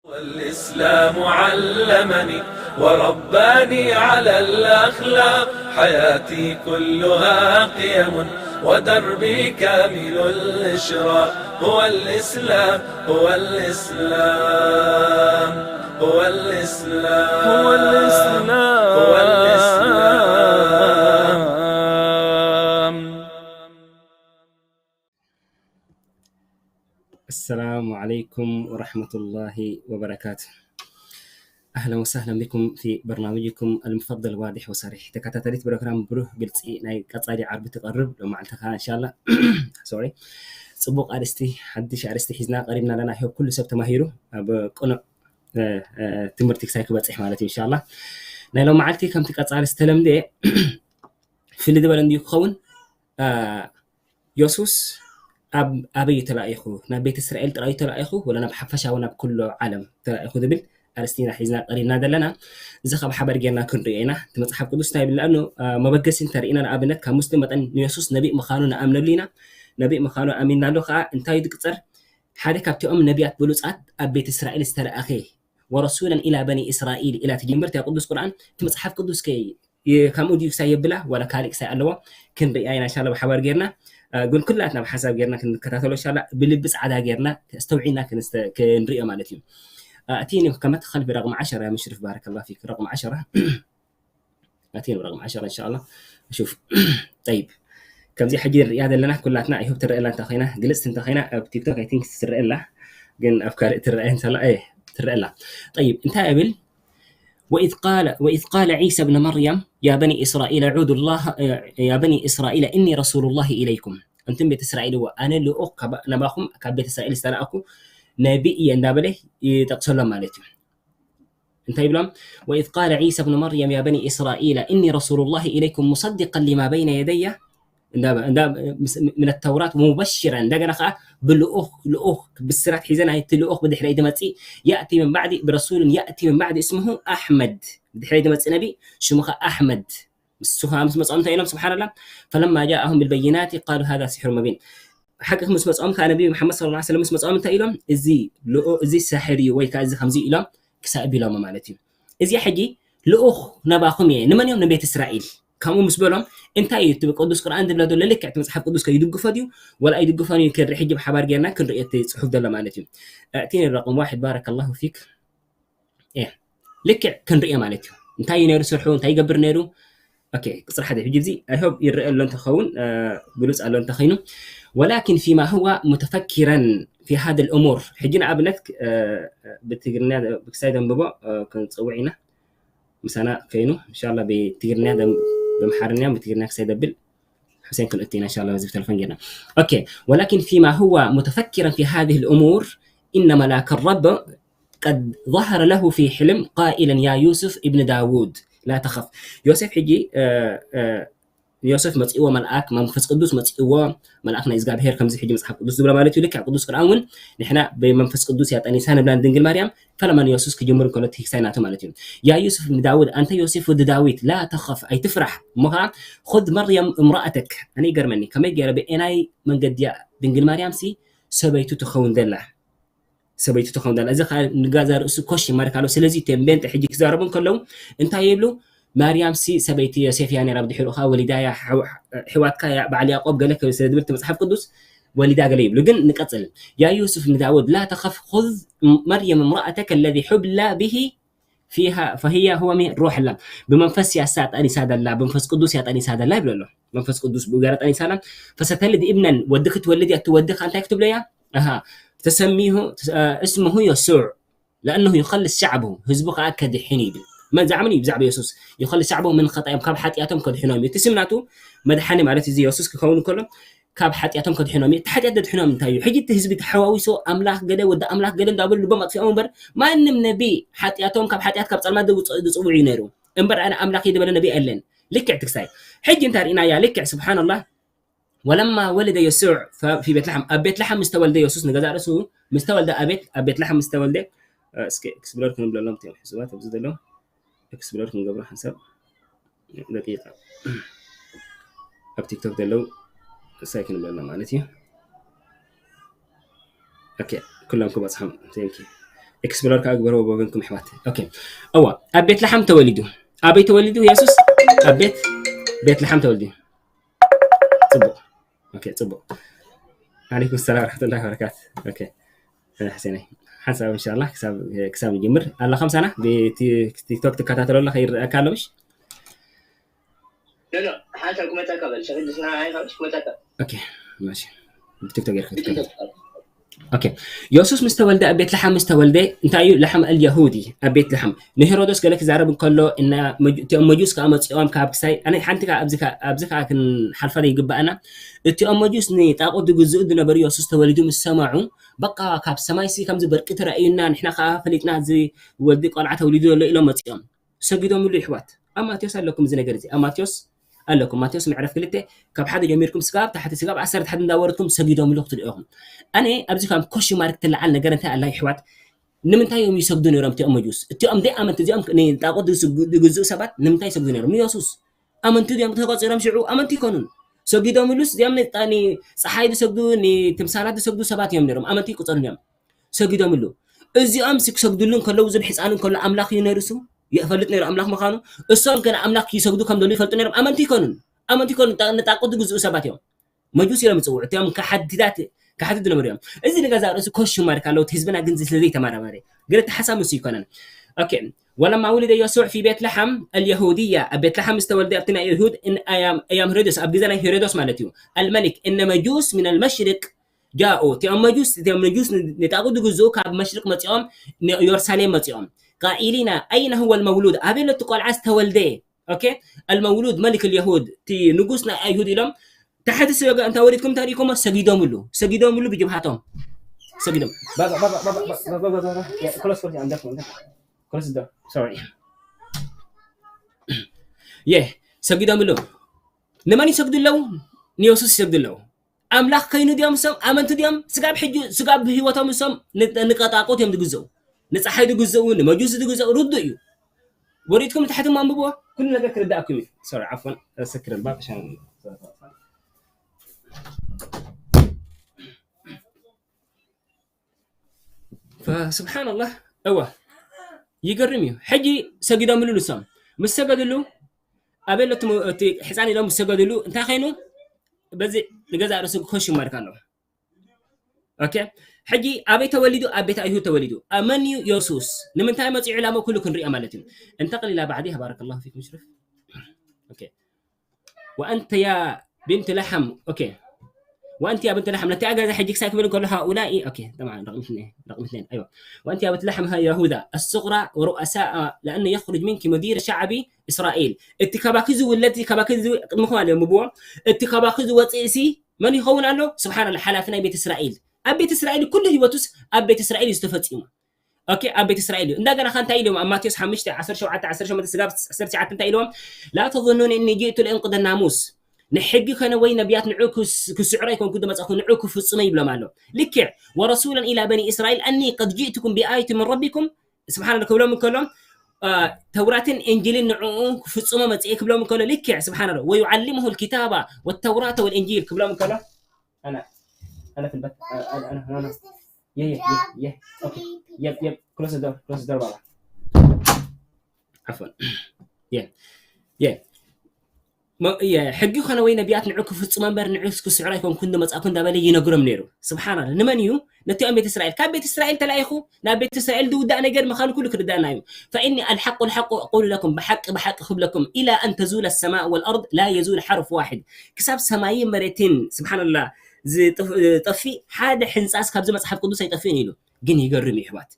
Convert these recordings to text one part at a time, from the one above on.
والإسلام علمني ورباني على الأخلاق، حياتي كلها قيم ودربي كامل الإشراق. هو الإسلام، هو الإسلام، هو الإسلام، هو الإسلام، هو الإسلام. السلام عليكم ورحمة الله وبركاته. أهلا وسهلا بكم في برنامجكم المفضل واضح وصريح. ተከታታሊት ፕሮግራም ብሩህ ግልፂ ናይ ቀፃሊ ዓርቢ ትቐርብ ሎማዓልቲ ከዓ እንሻላ ሶሪ ፅቡቕ ኣርእስቲ ሓድሽ ኣርእስቲ ሒዝና ቀሪብና ኣለና። ይኸው ኩሉ ሰብ ተማሂሩ ኣብ ቅኑዕ ትምህርቲ ክሳይ ክበፅሕ ማለት እዩ እንሻላ። ናይ ሎማዓልቲ ከምቲ ቀፃሊ ዝተለምደ ፍሊ ዝበለ እንድዩ ክኸውን። ዮሱስ ኣብ ኣበይ ተላኢኹ? ናብ ቤት እስራኤል ጥራይ ተላኢኹ ወላ ናብ ሓፈሻዊ ናብ ኩሎ ዓለም ተላኢኹ ዝብል ኣርእስቲ ኢና ሒዝና ቀሪብና ዘለና። እዚ ካብ ሓበር ጌርና ክንሪኦ ኢና። እቲ መፅሓፍ ቅዱስ እንታይ ይብል? ለኣኑ መበገሲ እንተርኢና ንኣብነት ካብ ሙስሊም መጠን ንዮሱስ ነቢእ ምዃኑ ንኣምነሉ ኢና። ነቢእ ምዃኑ ኣሚንናሉ ከዓ እንታይ እዩ ዝቅፀር? ሓደ ካብቲኦም ነቢያት ብሉፃት ኣብ ቤት እስራኤል ዝተላእኸ ወረሱለን ኢላ በኒ እስራኤል ኢላ ትጅምር እቲያ ቅዱስ ቁርኣን። እቲ መፅሓፍ ቅዱስ ከ ከምኡ ድዩ ክሳይ የብላ ዋላ ካልእ ክሳይ ኣለዎ? ክንሪኣ ኢና እንሻላ ብሓባር ጌርና። ግን ኩላትና ብሓሳብ ጌርና ክንከታተሎ እንሻላ ብልቢ ፃዕዳ ጌርና ኣስተውዒልና ክንሪኦ ማለት እዩ። ኣእቲኒ ከመትኸል ብረቅሚ ዓሸራ ያ ሙሽሪፍ ባረከላ ፊክ ረቅሚ ዓሸራ። ኣእቲኒ ብረቅሚ ዓሸራ እንሻላ። ሹፍ ጠይብ ከምዚ ሕጂ ንሪኣ ዘለና ኩላትና ይሁብ ትረአላ እንተ ኮይና ግልፅቲ እንተ ኮይና ኣብ ቲክቶክ ኣይ ቲንክ ትረአላ ግን ኣብ ካልእ ትረአ እንተላ ትረአላ። ጠይብ እንታይ እብል وإذ قال وإذ قال عيسى ابن مريم يا بني إسرائيل اعبدوا الله يا بني إسرائيل إني رسول الله إليكم። እንትን ቤት እስራኤል እዎ ኣነ ልኡኽ ናባኹም ካብ ቤት እስራኤል ዝተላእኩ ነቢ እየ እንዳበለ ይጠቅሰሎም ማለት እዩ። እንታይ ይብሎም? وإذ قال عيسى ابن مريم يا بني إسرائيل إني رسول الله إليكم مصدقا لما بين يدي من التوراة ومبشرا እንደገና ከዓ ብልኡኽ ልኡኽ ብስራት ሒዘ ናይቲ ልኡኽ ብድሕረይ ዝመፅእ يأتي من بعدي برسول يأتي من بعدي اسمه أحمد ብድሕረይ ዝመፅእ ነቢ ሽሙ ከዓ ኣሕመድ ንሱ ከዓ ምስ መፅኦም እንታይ ኢሎም ስብሓንላ فلما جاءهم بالبينات قالوا هذا سحر مبين ሓቂ ምስ መፅኦም ከዓ ነቢ መሓመድ صلى الله عليه وسلم ምስ መፅኦም እንታይ ኢሎም እዚ እዚ ሳሕር እዩ ወይ ከዓ እዚ ከምዚ ኢሎም ክሳብ ቢሎም ማለት እዩ። እዚ ሕጂ ልኡኽ ነባኹም እየ ንመን እዮም ንቤት እስራኤል ከምኡ ምስ በሎም እንታይ እዩ እቲ ቅዱስ ቁርኣን ዝብለ ዘሎ ልክዕ እቲ መፅሓፍ ቅዱስ ከይድግፎ ድዩ ወላ ኣይድግፎን እዩ ክንርኢ ሕጂ ብሓባር ጌርና ክንርኢ እቲ ፅሑፍ ዘሎ ማለት እዩ። እቲ ረቅም ዋሕድ ባረከ ላሁ ፊክ ልክዕ ክንሪኦ ማለት እዩ። እንታይ እዩ ነይሩ ስርሑ እንታይ ይገብር ነይሩ? ኦኬ ቅፅሪ ሓደ ሕጂ እዚ I hope ይረአ ኣሎ እንተኸውን ብሉፅ ኣሎ እንተኸይኑ ولكن فيما هو متفكرا في هذه الأمور ሕጂ ንኣብነት ብትግርኛ ብክሳይ ደንብቦ ክንፀውዕ ኢና ምሳና ከይኑ እንሻላ ብትግርኛ በምሓርኛ ብትግርኛ ክሳይ ደብል حسين كن اتينا ان شاء الله وزير تلفون جينا. اوكي ولكن فيما هو متفكرا في هذه الامور ان ملاك الرب قد ظهر له في حلم قائلا يا يوسف ابن داود لا تخف. ዮሴፍ ሕጂ ዮሴፍ መፅእዎ መልኣክ መንፈስ ቅዱስ መፅእዎ መልኣክ ናይ እግዚኣብሄር ከምዚ ሕጂ መፅሓፍ ቅዱስ ዝብሎ ማለት እዩ። ልክዕ ቅዱስ ቁርኣን እውን ንሕና ብመንፈስ ቅዱስ እያ ጠኒሳ ንብላ ንድንግል ማርያም ፈለማ ንዮሱስ ክጅምር እንከሎ እቲ ክሳይ ናቱ ማለት እዩ። يا يوسف ابن داود أنت يوسف ولد داوود لا تخف ኣይትፍራሕ እሞ ከዓ خذ مريم امرأتك ኣነ ይገርመኒ ከመይ ገይረ ብኤናይ መንገዲ እያ ድንግል ማርያም ሲ ሰበይቱ ትኸውን ዘላ ሰበይቱ ትኸውን ዘላ እዚ ከዓ ንጋዛ ርእሱ ኮሽ ይማርክ ኣሎ። ስለዚ እቶም ቤንጠ ሕጂ ክዛረቡ እንከለዉ እንታይ ይብሉ ማርያም ሲ ሰበይቲ ዮሴፍ እያ ነይራ ብድሕሪኡ ከዓ ወሊዳ እያ ሕዋትካ እያ በዓል ያዕቆብ ገለ ስለ ዝብል እቲ መፅሓፍ ቅዱስ ወሊዳ ገለ ይብሉ ግን ንቀፅል يا يوسف ابن داود لا تخف خذ مريم امرأتك الذي حبلى به فيها فهي هو من روح الله ብመንፈስ እያ እሳ ጠኒሳ ዘላ ብመንፈስ ቅዱስ እያ ጠኒሳ ዘላ ይብሉ ኣሎ መንፈስ ቅዱስ ብኡ ገይራ ጠኒሳ ዘላ فستلد ابنا ወዲ ክትወልድ እያ እቲ ወዲ ከዓ እንታይ ክትብሎ እያ أها تسميه اسمه يسوع لأنه يخلص شعبه ህዝቡ ከዓ ከድሕን ይብል መዛዕምን እዩ ብዛዕባ የሱስ يخلص شعبه من خطاياهم ካብ ሓጢኣቶም ከድሕኖም እዩ እቲ ስም ናቱ መድሓኒ ማለት እዚ የሱስ ክኸውን ከሎ ካብ ሓጢኣቶም ከድሕኖም እዩ። እቲ ሓጢኣት ዘድሕኖም እንታይ እዩ? ሕጂ እቲ ህዝቢ ተሓዋዊሶ ኣምላኽ ገለ ወዲ ኣምላኽ ገለ እንዳበሉ ልቦም ኣጥፊኦም እምበር ማንም ነቢ ሓጢኣቶም ካብ ሓጢኣት ካብ ጸልማት ዝጽውዕ እዩ ነይሩ እምበር ኣነ ኣምላኽ እዩ ዝበለ ነቢ የለን። ልክዕ ትክሳይ ሕጂ እንታይ ርኢናያ? ልክዕ ስብሓንላህ ወለማ ወለደ የሱዕ ፊ ቤት ለሓም፣ ኣብ ቤት ለሓም ምስ ተወልደ፣ የሱስ ንገዛእ ርእሱ ምስ ተወልደ፣ ኣብ ቤት ኣብ ቤት ለሓም ምስ ተወልደ፣ እስኪ ኤክስፕሎር ክንብለሎም እዮም ሕሱባት ኣብዚ ዘለዉ፣ ኤክስፕሎር ክንገብሮ ሓንሳብ ደቂቃ ኣብ ቲክቶክ ዘለዉ ሳይ ክንብለሎም ማለት እዩ። ኦኬ፣ ኩሎም ክበጽሖም። ቴንክ ዩ። ኤክስፕሎር ከኣ ግበርዎ ብወገንኩም ኣሕዋት። ኦኬ፣ እዋ ኣብ ቤት ለሓም ተወሊዱ። ኣበይ ተወሊዱ የሱስ? ኣብ ቤት ቤት ለሓም ተወሊዱ። ጽቡቕ። ኦኬ፣ ጽቡቕ። ዓለይኩም ሰላም ወረሕመቱላሂ ወበረካቱ። ኦኬ፣ ሕሴነይ ሓንሳብ እንሻላ ክሳብ ክሳብ ንጅምር ኣለኻ ምሳና ብቲክቶክ ትከታተሎ ኣለኻ ይረኣካ ኣሎ ምሽ? ሓንሳብ ክመፀካ በል ሸቅድስና ክመፀካ ኦኬ፣ ማሺ። ብቲክቶክ ጌርካ ትከታተል። ኦኬ፣ የሱስ ምስ ተወልደ ኣብ ቤት ለሓም ምስ ተወልደ እንታይ እዩ ለሓም ኣልየሁዲ ኣብ ቤት ለሓም ንሄሮዶስ ገለ ክዛረብ እንከሎ እና እቲኦም መጁስ ከዓ መፂኦም ካብ ክሳይ ኣነ ሓንቲ ከዓ ኣብዚ ከዓ ክንሓልፋ ይግባኣና። እቲኦም መጁስ ንጣቁት ዝግዝኡ ዝነበሩ የሱስ ተወሊዱ ምስ ሰማዑ በቃ ካብ ሰማይ ሲ ከምዚ በርቂ ተራእዩና ንሕና ከዓ ፈሊጥና እዚ ወዲ ቆልዓ ተወሊዱ ዘሎ ኢሎም መፂኦም ሰጊዶምሉ ይሕዋት። ኣብ ማቴዎስ ኣለኩም እዚ ነገር እዚ ኣብ ማቴዎስ ኣለኩም ማቴዎስ ምዕራፍ ክልተ ካብ ሓደ ጀሚርኩም ስጋብ ታሕቲ ስጋብ ዓሰርተ ሓደ እንዳወረድኩም ሰጊዶምሉ ክትሪኦ ኢኹም። ኣነ ኣብዚ ከም ኮሽ ማርክ ትለዓል ነገር እንታይ ኣላ ይሕዋት? ንምንታይ እዮም ይሰግዱ ነይሮም እቲኦም መጁስ? እቲኦም ደይ ኣመንቲ እዚኦም ንጣቁት ዝግዝኡ ሰባት ንምንታይ ይሰግዱ ነይሮም? ንየሱስ ኣመንቲ እዮም ተቆፂሮም ሽዑ ኣመንቲ ይኮኑን ሰጊዶምሉስ እዚኦም ፀሓይ ዝሰግዱ ንትምሳላት ዝሰግዱ ሰባት እዮም ነይሮም ኣመንቲ ይቁፀሩ እዮም ሰጊዶምሉ። እዚኦም ሲ ክሰግድሉ እንከለዉ ዝብ ሕፃን እንከሎ ኣምላኽ እዩ ነይሩ ስሙ ይፈልጥ ነይሩ ኣምላኽ ምዃኑ። እሶም ገና ኣምላኽ ይሰግዱ ከም ደሉ ይፈልጡ ነይሮም ኣመንቲ ይኮኑን ኣመንቲ ይኮኑ ንጣቁት ዝግዝኡ ሰባት እዮም። መጁስ ኢሎም ዝፅውዑ እቲኦም ከሓድታት ከሓድት ዝነበሩ እዮም። እዚ ንገዛ ርእሱ ኮሽማር ካለውት ህዝብና ግን ስለዘይተመራመረ ግን እቲ ሓሳብ ምስ ይኮነን ኦኬ ወለማ ውልደ የሱዕ ፊ ቤት ለሓም ኣልየሁድያ ኣብ ቤት ለሓም ዝተወልደ ኣብቲ ናይ ይሁድ እያም ሄሮዶስ ኣብ ግዜ ናይ ሄሮዶስ ማለት እዩ ኣልመሊክ እነ መጁስ ምን ኣልመሽርቅ ጃኡ እቲኦም መጁስ እቲኦም መጁስ ንጣቁ ዝግዝኡ ካብ መሽርቅ መፂኦም ንዮርሳሌም መፂኦም ቃኢሊና ኣይነ ህወ ልመውሉድ ኣበይ ለቲ ቆልዓ ዝተወልደ ኦኬ ኣልመውሉድ መሊክ ልየሁድ እቲ ንጉስ ናይ ኣይሁድ ኢሎም ታሕቲ ስበጋ እንታ ወሪድኩም እንታይ ሪኢኩሞ ሰጊዶምሉ ሰጊዶምሉ ብጅብሃቶም ሰጊዶም የ ሰጊዶምሉ ንመን ይሰግዱ ኣለዉ ንየሱስ ይሰግዱ ኣለዉ ኣምላኽ ከይኑ ድዮም እሶም ኣመንቲ ድዮም ስጋብ ሕጂ ስጋብ ህይወቶም እሶም ንቀጣቆት እዮም ዝግዘኡ ንፀሓይ ዝግዘኡ ንመጁስ ዝግዘኡ ርዱ እዩ ወሪድኩም ንታሕቲ ማንብብዎ ኩሉ ነገር ክርዳእኩም እዩ ሶሪ ዓፎን ሰክረን ባቅሻ ስብሓንላህ እወ ይገርም እዩ ሕጂ ሰጊዶምሉ ንሶም ምስ ሰገድሉ ኣበሎ እቲ ሕፃን ኢሎም ዝሰገድሉ እንታይ ኮይኑ በዚ ንገዛ ርእሱ ኮሽም ማርካ ኣሎ ኦኬ ሕጂ ኣበይ ተወሊዱ ኣብ ቤት ኣይሁድ ተወሊዱ መን እዩ የሱስ ንምንታይ መፂኡ ዕላማ ኩሉ ክንሪኦ ማለት እዩ እንተቅል ኢላ ባዕዲ ባረከላሁ ፊክ ሙሽሪፍ ኦኬ ወአንተ ያ ብንት ለሐም ኦኬ ወአንተ ያ ብንት ለሐም ነቲ ኣገዛ ሕጂ ክሳይ ክብል ከሎ ሃኡላኢ ኦኬ طبعا رقم اثنين رقم اثنين ايوه وانت يا بنت لحم يهوذا الصغرى ورؤساء لانه يخرج منك مدير شعب اسرائيل እቲ ካባኪ ዝውለድ እቲ ካባኪ ዝው- ቅድሚ ኹም ኣለ ምብዎ እቲ ካባኪ ዝወፅእ ሲ መን ይኸውን ኣሎ ስብሓን ሓላፊ ናይ ቤት እስራኤል ኣብ ቤት እስራኤል ኩሉ ህይወቱስ ኣብ ቤት እስራኤል እዩ ዝተፈፂሙ ኦኬ ኣብ ቤት እስራኤል እዩ እንደገና ከ እንታይ ኢሎም ኣብ ማቴዎስ ሓሙሽተ ዓሰርተ ሸውዓተ ዓሰርተ ሸሞንተ ስጋብ ዓሰርተ ትሽዓተ እንታይ ኢሎም لا تظنون اني جئت لانقض الناموس ንሕጊ ከነ ወይ ነቢያት ንዑ ክስዕሮ ኣይኮንኩ ዝመፀኹ ንዑ ክፍፅመ ይብሎም ኣሎ ልክዕ ورسولا الى بني اسرائيل اني قد جئتكم بآية من ربكم ስብሓን ክብሎም እንከሎ ተውራትን እንጅልን ንዕኡ ክፍፅሞ መፅኤ ክብሎም እንከሎ ልክዕ ስብሓን ويعلمه الكتاب والتوراة والانجيل ክብሎም እንከሎ أنا أنا في البث أنا أنا أنا يه يه يه يه أوكي يب يب close the door close the door بابا عفوا يه يه ሕጊ ኾነ ወይ ነቢያት ንዑ ክፍፅሞ እምበር ንዑ ክስዕሮ ኣይኮንኩ እንዶ መፃእኩ እንዳበለ ይነግሮም ነይሩ ስብሓና ንመን እዩ ነቲኦም ቤት እስራኤል ካብ ቤት እስራኤል ተላኢኹ ናብ ቤት እስራኤል ዝውዳእ ነገር ምዃኑ ኩሉ ክርዳእና እዩ فإني الحق الحق أقول لكم ብሓቂ ብሓቂ ክብለኩም إلى أن تزول السماء والأرض لا يزول حرف واحد ክሳብ ሰማይን መሬትን ስብሓንላ ዝጠፊእ ሓደ ሕንፃስ ካብዚ መፅሓፍ ቅዱስ ኣይጠፍእን ኢሉ ግን ይገርም ይሕዋት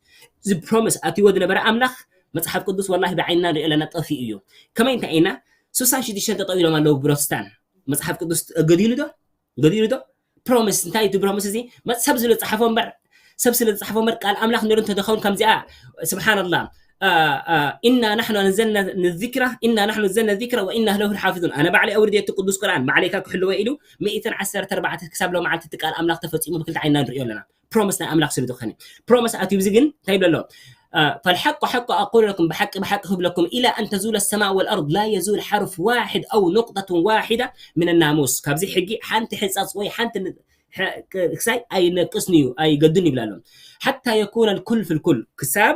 እዚ ፕሮሚስ ኣትዎ ዝነበረ ኣምላኽ መፅሓፍ ቅዱስ ወላሂ ብዓይንና ንሪኦ ኣለና ጠፊኡ እዩ ከመይ እንታይ ኢና ስሳን ሽዱሽተን ጠጠው ኢሎም ኣለዉ ብሮትስታን መፅሓፍ ቅዱስ ገዲሉ ዶ ገዲሉ ዶ ፕሮሚስ እንታይ እቲ ፕሮሚስ እዚ ሰብ ስለ ዝፀሓፎ እምበር ሰብ ስለ ዝፀሓፎ እምበር ቃል ኣምላኽ ነሩ እንተደኸውን ከምዚኣ ስብሓንላ آه، آه، إنا نحن أنزلنا الذكر، إنا نحن نزلنا الذكر وإنا له لحافظون። ኣነ ባዕለይ ኣውርደዮ እቲ ቅዱስ ቁርኣን፣ ባዕለይ ከኣ ክሕልዎ ኢሉ፣ ሚእትን ዓሰርተ ኣርባዕተ ክሳብ ሎማዓንቲ እቲ ቃል ኣምላኽ ተፈጺሙ ብክልተ ዓይንና ንርእዮ ኣለና። ፕሮሚስ ናይ ኣምላኽ ስለ ዝኾነ። ፕሮሚስ ኣትዩ፣ እዚ ግን እንታይ ይብሎ ኣሎ? آه، فالحق حق أقول لكم، ብሓቂ ብሓቂ ክብለኩም፣ إلى أن تزول السماء والأرض لا يزول حرف واحد أو نقطة واحدة من الناموس። ካብዚ ሕጊ ሓንቲ ሕንጻጽ ወይ ሓንቲ ን-፣ ሕ-፣ ክ-፣ ክሳይ ኣይነቅስን እዩ፣ ኣይገድን ይብላ ኣሎ። حتى يكون الكل في الكل፣ ክሳብ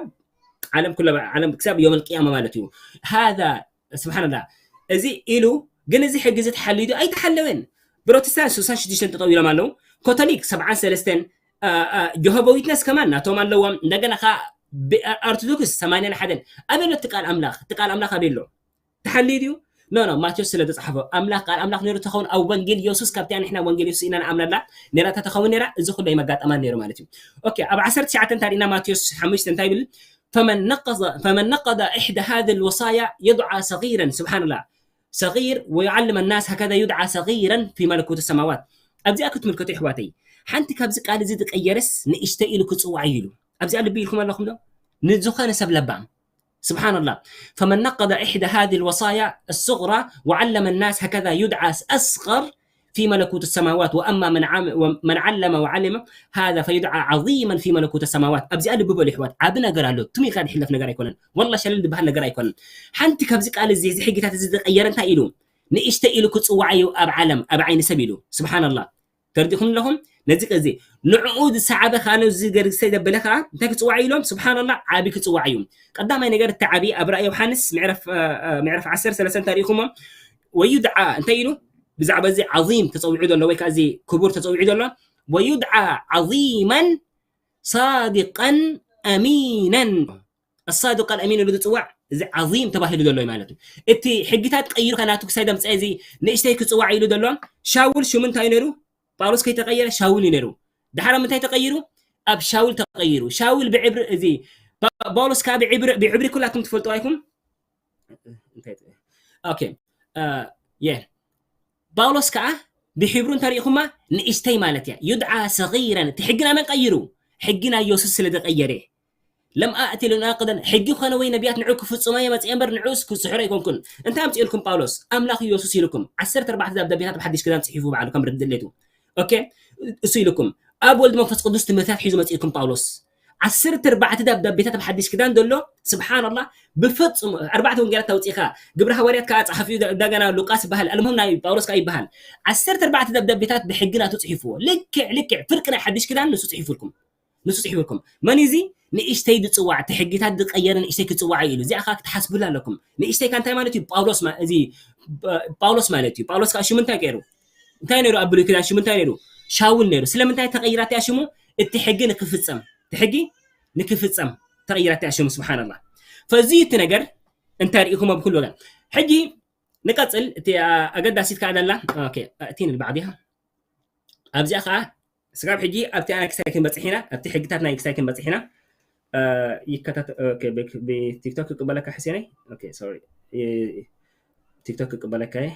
ዓለም ኩላ ዓለም፣ ክሳብ ዮም ኣልቅያማ ማለት እዩ። ሃዛ ስብሓንላ። እዚ ኢሉ ግን እዚ ሕጊ እዚ ተሓልዩ ድዩ? ኣይተሓለወን። ፕሮቴስታንት ስሳን ሽዱሽተን ጠጠው ኢሎም ኣለዉ። ኮቶሊክ ሰብዓን ሰለስተን፣ አ፣ አ፣ ጆሆባ ዊትነስ ከማን ናቶም ኣለዎም። እንደገና ከኣ ብ-፣ አ-፣ ኦርቶዶክስ ሰማንያን ሓደን። ኣበይ ኣሎ እቲ ቃል ኣምላኽ? እቲ ቃል ኣምላኽ ኣበይ ኣሎ? ተሓልዩ ድዩ? ኖ፣ ኖ፣ ማቴዎስ ስለ ዝጸሓፎ። ኣምላኽ፣ ቃል ኣምላኽ ነይሩ ተኸውን፣ ኣብ ወንጌል የሱስ፣ ካብቲኣ ንሕና ወንጌል የሱስ ኢና ንኣምነላ፣ ነይራ ተተኸውን ነይራ፣ እዚ ኩሉ ኣይመጋጠማን ነይሩ ማለት እዩ። ኦኬ፣ ኣብ ዓሰርተ ትሽዓተ እንተሪእና ማቴዎስ ሓሙሽተ እንታይ ይብል? فمن نقض، فمن نقض إحدى هذه الوصايا يدعى صغيرا، سبحان الله، صغير، ويعلم الناس هكذا يدعى صغيرا في ملكوت السماوات። ኣብዚኣ ክትምልከቱ የሕዋተይ፣ ሓንቲ ካብዚ ቃል እዚ ዝቀየረስ ንእሽተይ ኢሉ ክጽዋዕ እዩ ኢሉ። ኣብዚኣ ልቢ ኢልኩም ኣለኹም ዶ? ንዝኾነ ሰብ ለባም። سبحان الله. فمن نقض إحدى هذه الوصايا الصغرى وعلم الناس هكذا يدعى أصغر في ملكوت السماوات، وأما من عم-، ومن علم وعلم هذا فيدعى عظيما في ملكوت السماوات። ኣብዚኣ ልቢ በሉ የሕዋት፣ ዓቢ ነገር ኣሎ። ትም ኢልካ ዝሕለፍ ነገር ኣይኮነን። ወላ ሸለል ዝበሃል ነገር ኣይኮነን። ሓንቲ ካብዚ ቃል እዚ፣ እዚ ሕጊታት እዚ ዝቀየረ እንታይ ኢሉ? ንእሽተይ ኢሉ ክጽዋዕ እዩ ኣብ ዓለም፣ ኣብ ዓይኒ ሰብ ኢሉ። ስብሓንላ። ተረዲእኩም ኣለኹም? ነዚ ቀዚ ንዕኡ ዝሰዓበ ከኣ፣ ነዚ ገርግሰ ዘበለ ከኣ እንታይ ክጽዋዕ እዩ ኢሎም? ስብሓንላ፣ ዓቢ ክጽዋዕ እዩ። ቀዳማይ ነገር፣ እቲ ዓቢ ኣብ ራእይ ዮሃንስ ምዕራፍ፣ እ፣ እ፣ ምዕራፍ ዓሰርተ ሰለስተ እንተሪእኹሞ፣ ወዩድዓ እንታይ ኢሉ? ብዛዕባ እዚ ዓዚም ተጸዊዑ ዘሎ ወይ ከኣ እዚ ክቡር ተጸዊዑ ዘሎ፣ ወዩድዓ ዓዚመን ሳድቀን ኣሚነን። ኣሳዱቅ ኣልኣሚን ኢሉ ዝጽዋዕ እዚ ዓዚም ተባሂሉ ዘሎ እዩ ማለት እዩ። እቲ ሕጊታት ቀይሩ ከናቱ ክሳይ ደምፀ እዚ ንእሽተይ ክጽዋዕ ኢሉ ዘሎ ሻውል ሽሙ እንታይ እዩ ነይሩ? ጳውሎስ ከይተቀየረ ሻውል እዩ ነይሩ። ድሓር ኣብ ምንታይ ተቀይሩ? ኣብ ሻውል ተቀይሩ። ሻውል ብዕብሪ እዚ ጳ-፣ ጳውሎስ ከዓ ብዕብሪ፣ ብዕብሪ ኩላትኩም ትፈልጡ ኣይኩም? እንታይ ተ-፣ ኦኬ፣ እ፣ የ። ጳውሎስ ከዓ ብሕብሩ እንተሪእኹማ ንእሽተይ ማለት እያ። ዩድዓ ሰጊረን፣ እቲ ሕጊ ናይ መን ቀይሩ? ሕጊ ናይ የሱስ ስለ ዝቀየረ። ለም ኣእቲ ልናቅደን፣ ሕጊ ኮነ ወይ ነቢያት ንዑ ክፍጽሞ እየ መጽአ እምበር ንዑስ ክስሕሮ ኣይኮንኩን። እንታይ ኣምጽእልኩም ጳውሎስ? ኣምላኽ ኢየሱስ ኢልኩም። ዓሰርተ ኣርባዕተ ደብዳቤታት ብሓድሽ ክዳን ጽሒፉ ባዕሉ ከም ድሌቱ። ኦኬ? እሱ ኢልኩም። ኣብ ወልድ መንፈስ ቅዱስ ትምህርትታት ሒዙ መጽእልኩም ጳውሎስ። ዓሰርተ ኣርባዕተ ደብዳቤታት ኣብ ሓድሽ ክዳን ዘሎ፣ ስብሓንላህ፣ ብፍጹም ኣርባዕተ ወንጌላት ኣውጺእካ፣ ግብረ ሃዋርያት ከኣ ጸሓፊኡ ዳ-፣ ዳገና ሉቃስ ይበሃል፣ ኣልሙም ናይ ጳውሎስ ከኣ ይበሃል። ዓሰርተ ኣርባዕተ ደብዳቤታት ብሕጊ ናቱ ጽሒፍዎ። ልክዕ፣ ልክዕ፣ ፍርቂ ናይ ሓድሽ ክዳን ንሱ ጽሒፉልኩም። ንሱ ጽሒፉልኩም። መን እዩ እዚ? ንእሽተይ ዝጽዋዕ፣ እቲ ሕጊታት ዝቀየረ ንእሽተይ ክጽዋዕ እዩ ኢሉ። እዚኣ ከኣ ክትሓስቡላ ኣለኩም። ንእሽተይ ከ እንታይ ማለት እዩ? ጳውሎስ ማ-፣ እዚ፣ ጳ-፣ ጳውሎስ ማለት እዩ። ጳውሎስ ከኣ ሽሙ እንታይ ገይሩ? እንታይ ነይሩ? ኣብ ብሉይ ኪዳን ሽሙ እንታይ ነይሩ? ሻውል ነይሩ። ስለምንታይ ተቐይራት እያ ሽሙ? እቲ ሕጊ ንክፍጸም። እቲ ሕጊ ንክፍጸም ተቐይራት እያ ሽሙ። ስብሓንላህ። ፈዚ እቲ ነገር እንታይ ርኢኹሞ ብኩሉ ወገን? ሕጂ ንቀጽል። እቲ፣ አ፣ ኣገዳሲት ከኣ ደላ። ኦኬ፣ ኣእቲኒ ልባዕዲኻ። ኣብዚኣ ከኣ ስጋብ ሕጂ ኣብቲ ኣነ ክሳይ ክንበጽሕ ኢና፣ ኣብቲ ሕግታት ናይ ክሳይ ክንበጽሕ ኢና። እ፣ ይከታተ-፣ ኦኬ፣ ብ-፣ ብቲክቶክ ክቅበለካ ሕሴነይ? ኦኬ፣ ሶሪ። እ፣ ቲክቶክ ክቅበለካ እየ።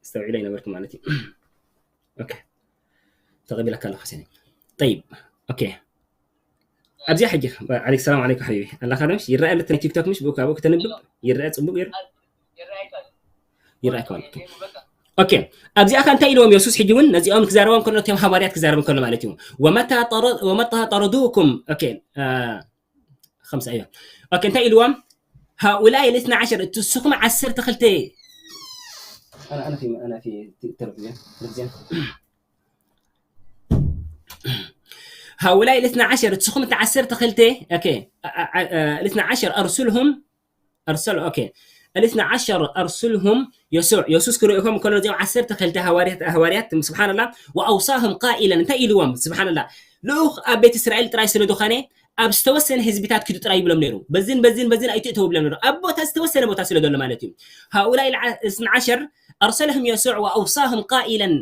ኣስተውዒለ ኣይነበርኩ ማለት እዩ። ኦኬ። ተቐቢለካ ኣለኹ ሕሴነይ። ጠይብ። ኦኬ። ኣብዚኣ ሕጂ፣ ዓለይክ ሰላም ዓለይኩም ሓቢቢ። ኣላኻ ዶ ምሽ? ይረኣየሉ እቲ ናይ ቲክቶክ ምሽ? ብኡ ካብኡ ክተንብብ ይረኣ ጽቡቅ ገይሩ? ይረኣየካ ኣሎ። ኦኬ። ኣብዚኣ ከ እንታይ ኢልዎም የሱስ ሕጂ እውን ነዚኦም ክዛረቦም ከሎ፣ ነቶም ሃዋርያት ክዛረቦም ከሎ ማለት እዩ። ወመታ ጠረ-፣ ወመታ ጠረዱኩም። ኦኬ። አ፣ ኸምሳ እዮ። ኦኬ፣ እንታይ ኢልዎም? ሃኡላይ ልስና ዓሸር፣ እቲ ንስኹም ዓሰርተ ክልተ። ኣነ፣ ኣነ ፊ፣ ኣነ ፊ ቴሌቪዥን፣ ቴሌቪዥን። ሃኡላይ ልስና ዓሸር፣ ንስኹም እቲ ዓሰርተ ክልተ፣ ኦኬ፣ አ-፣ አ-፣ አ-፣ ልስና ዓሸር ኣርሱልሁም፣ ኣርሰል፣ ኦኬ። ልስና ዓሸር ኣርሱልሁም የሱዕ፣ የሱስ ክርእዮም ከሎ ነዚኦም ዓሰርተ ክልተ ሃዋርያት፣ ሃዋርያት፣ ስብሓንላ፣ ወኣውሳሁም ቃኢለን፣ እንታይ ኢልዎም? ስብሓንላ፣ ልኡኽ ኣብ ቤት እስራኤል ጥራይ ስለ ዝኾነ፣ ኣብ ዝተወሰነ ህዝቢታት ኪዱ ጥራይ ይብሎም ነይሩ። በዝን፣ በዝን፣ በዝን ኣይትእተው ይብሎም ነይሩ። ኣብ ቦታ ዝተወሰነ ቦታ ስለ ዘሎ ማለት እዩ። ሃኡላይ ልዓ-፣ ልስና ዓሸር ኣርሰልሁም የሱዕ ወኣውሳሁም ቃኢለን፣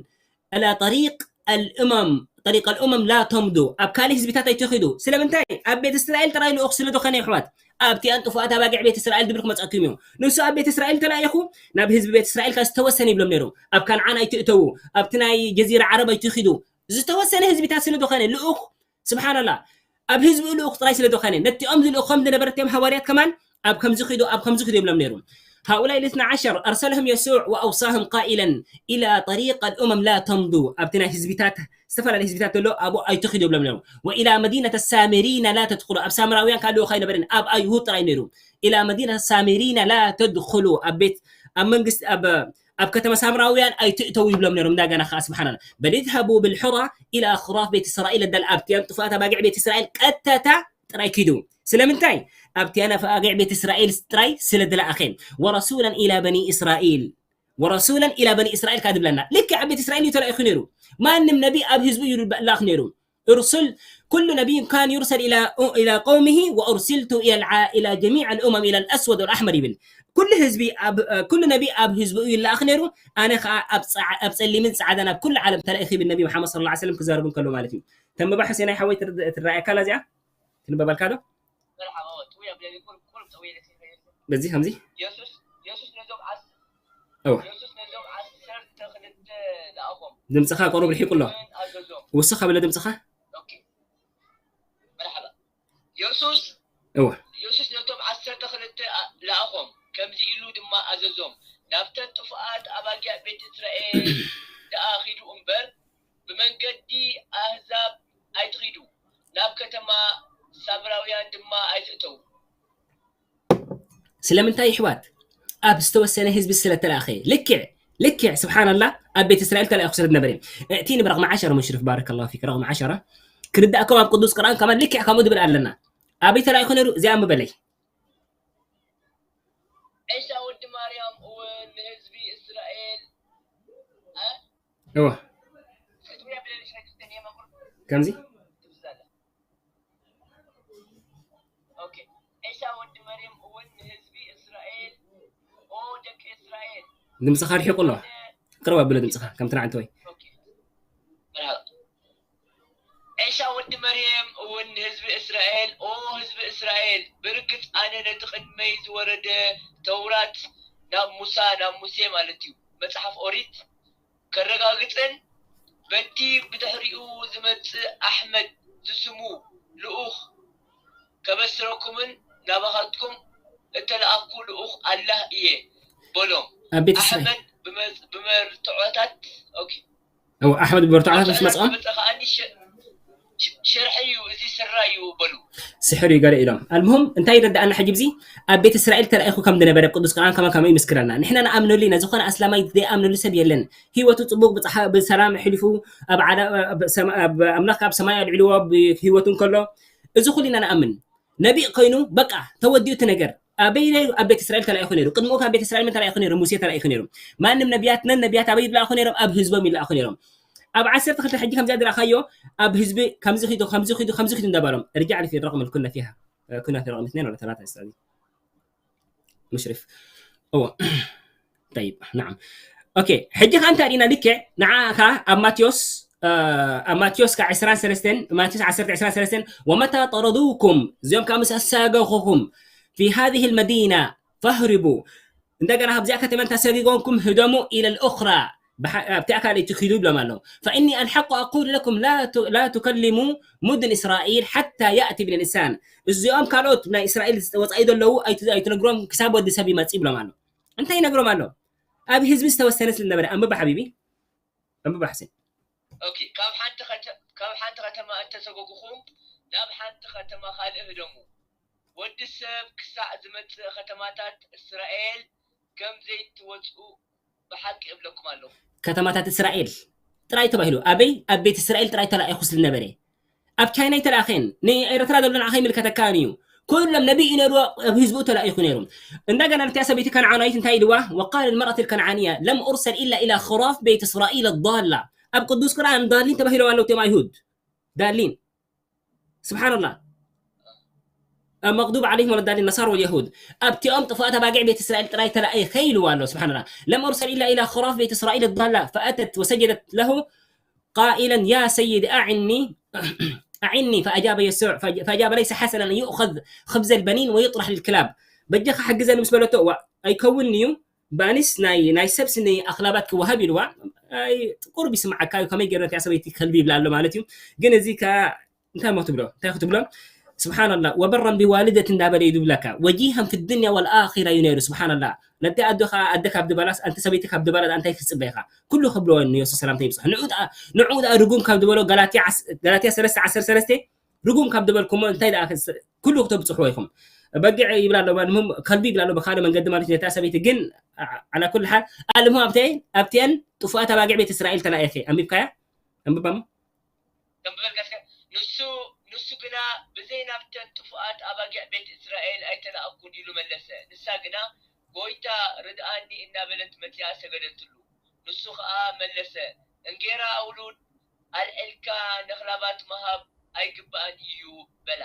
ألا طريق الأمم، طريق الأمم لا تمضوا። ኣብ ካልእ ህዝቢታት ኣይትኺዱ። ስለምንታይ? ኣብ ቤት እስራኤል ጥራይ ልኡኽ ስለ ዝኾነ፣ የሕዋት። ኣብቲኣን ጥፉኣት ኣባጊዕ ቤት እስራኤል ዝብል ክመጸኩም እዩ። ንሱ ኣብ ቤት እስራኤል ተላኢኹ፣ ናብ ህዝቢ ቤት እስራኤል ከኣ ዝተወሰነ ይብሎም ነይሩ። ኣብ ከነዓን ኣይትእተዉ፣ ኣብቲ ናይ ጀዚራ ዓረብ ኣይትኺዱ። ዝተወሰነ ህዝቢታት ስለ ዝኾነ፣ ልኡኽ፣ ስብሓንላህ፣ ኣብ ህዝቢ ልኡኽ ጥራይ ስለ ዝኾነ፣ ነቲኦም ዝልእኾም ዝነበረ እቲኦም ሃዋርያት ከማን ኣብ ከምዚ ኺዱ ኣብ ከምዚ ኺዱ ይብሎም ነይሩ። هؤلاء الاثنا عشر أرسلهم يسوع وأوصاهم قائلا إلى طريق الأمم لا تمضوا። ኣብቲ ናይ ህዝቢታት፣ ዝተፈላለዩ ህዝቢታት ዘሎ ኣብኡ ኣይትኺዱ ይብሎም ነይሩ። وإلى مدينة السامرين لا تدخلوا። ኣብ ሳምራውያን ካልእ ከይነበረን ኣብ ኣይሁድ ጥራይ ነይሩ። إلى مدينة السامرين لا تدخلوا። ኣብ ቤት ኣብ መንግስቲ ኣብ ኣብ ከተማ ሳምራውያን ኣይትእተው ይብሎም ነይሮም። እንዳገና ከዓ ስብሓና በል اذهبوا بالحرى إلى أخراف بيت إسرائيل الضالة። ኣብቲ ጥፉኣት ኣባጊዕ ቤት እስራኤል ቀጥታ ጥራይ ኪዱ። ስለምንታይ ኣብቲ ኣባጊዕ ቤት እስራኤል ጥራይ ስለ ዝለኣኸ ورسولا إلى بني إسرائيل ورسولا إلى بني إسرائيل ካብ ዝብለና ልክዕ ኣብ ቤት እስራኤል እዩ ተላኢኹ ነይሩ። ማንም ነቢ ኣብ ህዝቡ እዩ ልኣኽ ነይሩ። ارسل كل نبي كان يرسل إلى إلى قومه وأرسلت إلى الع... إلى جميع الأمم إلى الأسود والأحمر ይብል። ኩሉ ህዝቢ ኣብ ኩሉ ነቢ ኣብ ህዝቡ እዩ ይለኣኽ ነይሩ። ኣነ ከዓ ኣብ ጸዓ- ኣብ ጸሊምን ጻዕዳን ኣብ ኩሉ ዓለም ተላኢኹ ይብል ነቢ መሓመድ ሰለላሁ ዐለይሂ ወሰለም ክዛረቡ እንከሎ ማለት እዩ። ተንብባ ሕሴናይ ሓወይ ትርድ- ትረኣየካ ኣላ እዚኣ? ትንበበልካ ዶ? በዚ ከምዚ የሱስ ነዞም ዓስ- እወ። የሱስ ነዞም ዓሰርተ ክልተ ለኣኾም። ድምፅኻ ቁሩብ ርሒቁ ኣሎ። ኣዘዞም። ውስኽ ኣበለ ድምፅኻ። ኦኬ። መርሓባ። የሱስ እወ። የሱስ ነቶም ዓሰርተ ክልተ ለኣኾም፣ ከምዚ ኢሉ ድማ ኣዘዞም፣ ናብተን ጥፉኣት ኣባጊዕ ቤት እስራኤል ደኣ ኺዱ እምበር፣ ብመንገዲ ኣህዛብ ኣይትኺዱ፣ ናብ ከተማ ሳምራውያን ድማ ኣይትእተዉ። ስለምንታይ ይሕዋት? ኣብ ዝተወሰነ ህዝቢ ስለተላእኸ። ልክዕ ልክዕ ስብሓንላ ኣብ ቤት እስራኤል ተላኢኹ ስለ ዝነበረ። እቲ ንብረቕ መዓሸረ ሙሽሪፍ ባረከላሁ ፊክ ረቕ መዓሸረ ክርዳእኩም ኣብ ቅዱስ ቁርኣን ከማን ልክዕ ከምኡ ዝብል ኣለና። ኣበይ ተላኢኹ ነይሩ? እዚኣ ምበለይ። ዒሳ ወዲ ማርያም እውን ንህዝቢ እስራኤል እ? እወ። ከምዚ ዒሳ ወዲ መርየም እውን ንህዝቢ እስራኤል ኦ ደቂ እስራኤል ድምፅኻ ርሒቑ ኣሎ። ቅርብ ኣብሎ ድምፅኻ ከምቲ ንዓንተ ወይ። ኦኬ። መርሃባ። ዒሳ ወዲ መርየም እውን ንህዝቢ እስራኤል ኦ ህዝቢ እስራኤል ብርግፅ ኣነ ነቲ ቅድመይ ዝወረደ ተውራት ናብ ሙሳ ናብ ሙሴ ማለት እዩ መፅሓፍ ኦሪት ከረጋግፅን በቲ ብድሕሪኡ ዝመፅእ ኣሕመድ ዝስሙ ልኡኽ ከበስረኩምን ናባኻትኩም እተለኣኽኩ ልኡኽ ኣላህ እየ በሎም። ኣብ ቤት እስራኤል። ኣሕመድ ብመ- ብመርትዖታት ኦኬ። እወ፣ ኣሕመድ ብመርትዖታት ምስ መፅኦም። ዝመፀ ከኣ ሸርሒ እዩ፣ እዚ ስራ እዩ በሉ። ስሕር እዩ ገለ ኢሎም። ኣልሙሁም እንታይ ይረዳኣና ሕጂ ብዚ ኣብ ቤት እስራኤል ተላኢኹ ከም ዝነበረ ቅዱስ ቁርኣን ከማን ከመይ ይምስክረልና። ንሕና ንኣምነሉ ኢና፣ ዝኾነ ኣስላማይ ዘይኣምነሉ ሰብ የለን። ህይወቱ ፅቡቅ ብፀሓ- ብሰላም ኣሕሊፉ ኣብ ዓላ- ኣብ ሰማ- ኣብ ኣምላኽ ኣብ ሰማይ ኣልዕልዎ ብህይወቱ እንከሎ እዚ ኩሉ ኢና ንኣምን። ነቢእ ኮይኑ በቃ ተወዲኡ እቲ ነገር። ኣበይ ነይሩ? ኣብ ቤት እስራኤል ተላኢኹ ነይሩ። ቅድሚኡ ካብ ቤት እስራኤል መን ተላኢኹ ነይሩ? ሙሴ ተላኢኹ ነይሩ። ማንም ነቢያት ነን ነቢያት ኣበይ ይለኣኹ ነይሮም? ኣብ ህዝቦም ይለኣኹ ነይሮም። ኣብ ዓሰርተ ክልተ ሕጂ ከምዚኣ ዝረኣኻዮ ኣብ ህዝቢ ከምዚ ኺዱ ከምዚ ኺዱ ከምዚ ኺዱ እንዳበሎም ርጃዕ ፊ ረቅም ኩነ ፊሃ ኩነ ፊ ረቅም እትነይን ወላ ተላታ ይስታዚ ሙሽሪፍ እዎ ጠይብ ናዓም ኦኬ ሕጂ ከ እንታይ ሪና ልክዕ ንዓ ከ ኣብ ማቴዎስ ኣብ ማቴዎስ ከ ዕስራን ሰለስተን ማቴዎስ ዓሰርተ ዕስራን ሰለስተን ወመታ ጠረዱኩም እዚኦም ከ ምስ ኣሳገኹኹም ፊ ሃዚህ ልመዲና ፈህርቡ እንደገና ካብዚኣ ከተማ እንተሰጊጎንኩም ህደሙ ኢለ ልኡኽራ ኣብቲኣ ካልእ ትኪዱ ይብሎም ኣለዉ ፈእኒ ኣልሓቁ ኣቁሉ ለኩም ላ ቱከልሙ ሙድን እስራኤል ሓታ ያእቲ ብን ልእንሳን እዚኦም ካልኦት ናይ እስራኤል ወፃኢ ዘለዉ ኣይትነግሮም ክሳብ ወዲ ሰብ ይመፅ ይብሎም ኣሎ እንታይ ይነግሮም ኣሎ ኣብ ህዝቢ ዝተወሰነ ስለዝነበረ ኣንብባ ሓቢቢ ኣንብባ ሕሴን ካብ ሓንቲ ከተማ እንተሰጎጉኹም ናብ ሓንቲ ከተማ ካልእ ህደሙ ወዲ ሰብ ክሳዕ ዝመጽእ ከተማታት እስራኤል ከም ዘይትወጽኡ ብሓቂ እብለኩም ኣለኹ። ከተማታት እስራኤል ጥራይ ተባሂሉ ኣበይ ኣብ ቤት እስራኤል ጥራይ ተላኢኹ ስለነበረ ኣብ ቻይና ይተላእኸን ንኤረትራ ዘሎ ንዓኸ ይምልከተካን እዩ ኩሎም ነቢይ እዩ ነይሩ ኣብ ህዝቡ ተላኢኹ ነይሩ እንደገና ነቲያ ሰበይቲ ከነዓናዊት እንታይ ኢልዋ وقال المرأة الكنعانية لم أرسل إلا إلى خراف بيت إسرائيل الضالة ኣብ ቅዱስ ቁርኣን ዳሊን ተባሂሎም ኣለዉ እቶም ኣይሁድ ዳሊን ስብሓንላ መቅዱብ ዓለይሂም ወለዳሊን ነሳር ወልየሁድ ኣብቲኦም ጥፉኣት ኣባጊዕ ቤት እስራኤል ጥራይ ተላኢኸ ኢልዋ ኣሎ ስብሓንላ ለም ኡርሰል ኢላ ኢላ ኹራፍ ቤት እስራኤል ዳላ ፈኣተት ወሰጀደት ለሁ قائلا يا سيد أعني أعني فأجاب يسوع فأجاب ليس حسنا أن يؤخذ خبز البنين ويطرح للكلاب በጃኻ ሕግዘኒ ምስ በለቶ ዋ ኣይከውንን እዩ ባኒስ ናይ ናይ ሰብሲ ናይ ኣኽላባት ክወሃብ ኢልዋ ቁሩብ ይስምዓካ እዩ ከመይ ገይረ እቲኣ ሰበይቲ ከልቢ ይብላ ኣሎ ማለት እዩ ግን እዚ ከ እንታይ ሞ ትብሎ እንታይ ክትብሎ ስብሓንላ ወበረን ብዋልደት እንዳበለ እዩ ዝብለካ ወጂሃን ፊ ዱንያ ወልኣኺራ እዩ ነይሩ። ስብሓንላ ነቲ ኣዶ ከዓ ኣደ ካብ ዝበላስ ኣንቲ ሰበይቲ ካብ ዝበላ እንታይ ክትፅበ ኢኻ? ኩሉ ክብልዎ ንየሱስ ሰላምታ ይብፅሑ። ንዑ ደኣ ንዑ ደኣ ርጉም ካብ ዝበሎ ጋላትያ ዓስ- ጋላትያ ሰለስተ ዓሰርተ ሰለስተ ርጉም ካብ ዝበልኩሞ እንታይ ደኣ ክስ- ኩሉ ክተብፅሕዎ ኢኹም። በጊዕ ይብላ ኣሎ ማለት ምህም- ከልቢ ይብላ ኣሎ ብካልእ መንገዲ ማለት እዩ ነታ ሰበይቲ ግን ዓ- ዓላ ኩሉ ሓል ኣልሙ ኣብተን ኣብቲአን ጥፉኣት ኣባጊዕ ቤት እስራኤል ተላኢኸ ኣንቢብካያ ኣንብባሞ ተንብበልካ እስከ ንሱ ንሱ ግና ብዘይ ናብተን ጥፉኣት ኣባጊዕ ቤት እስራኤል ኣይተላእኩን ኢሉ መለሰ። ንሳ ግና ጎይታ ርድኣኒ እናበለት መጺኣ ሰገደትሉ። ንሱ ኸኣ መለሰ እንጌራ ኣውሉድ ኣልዒልካ ነኽላባት ምሃብ ኣይግባእን እዩ በላ።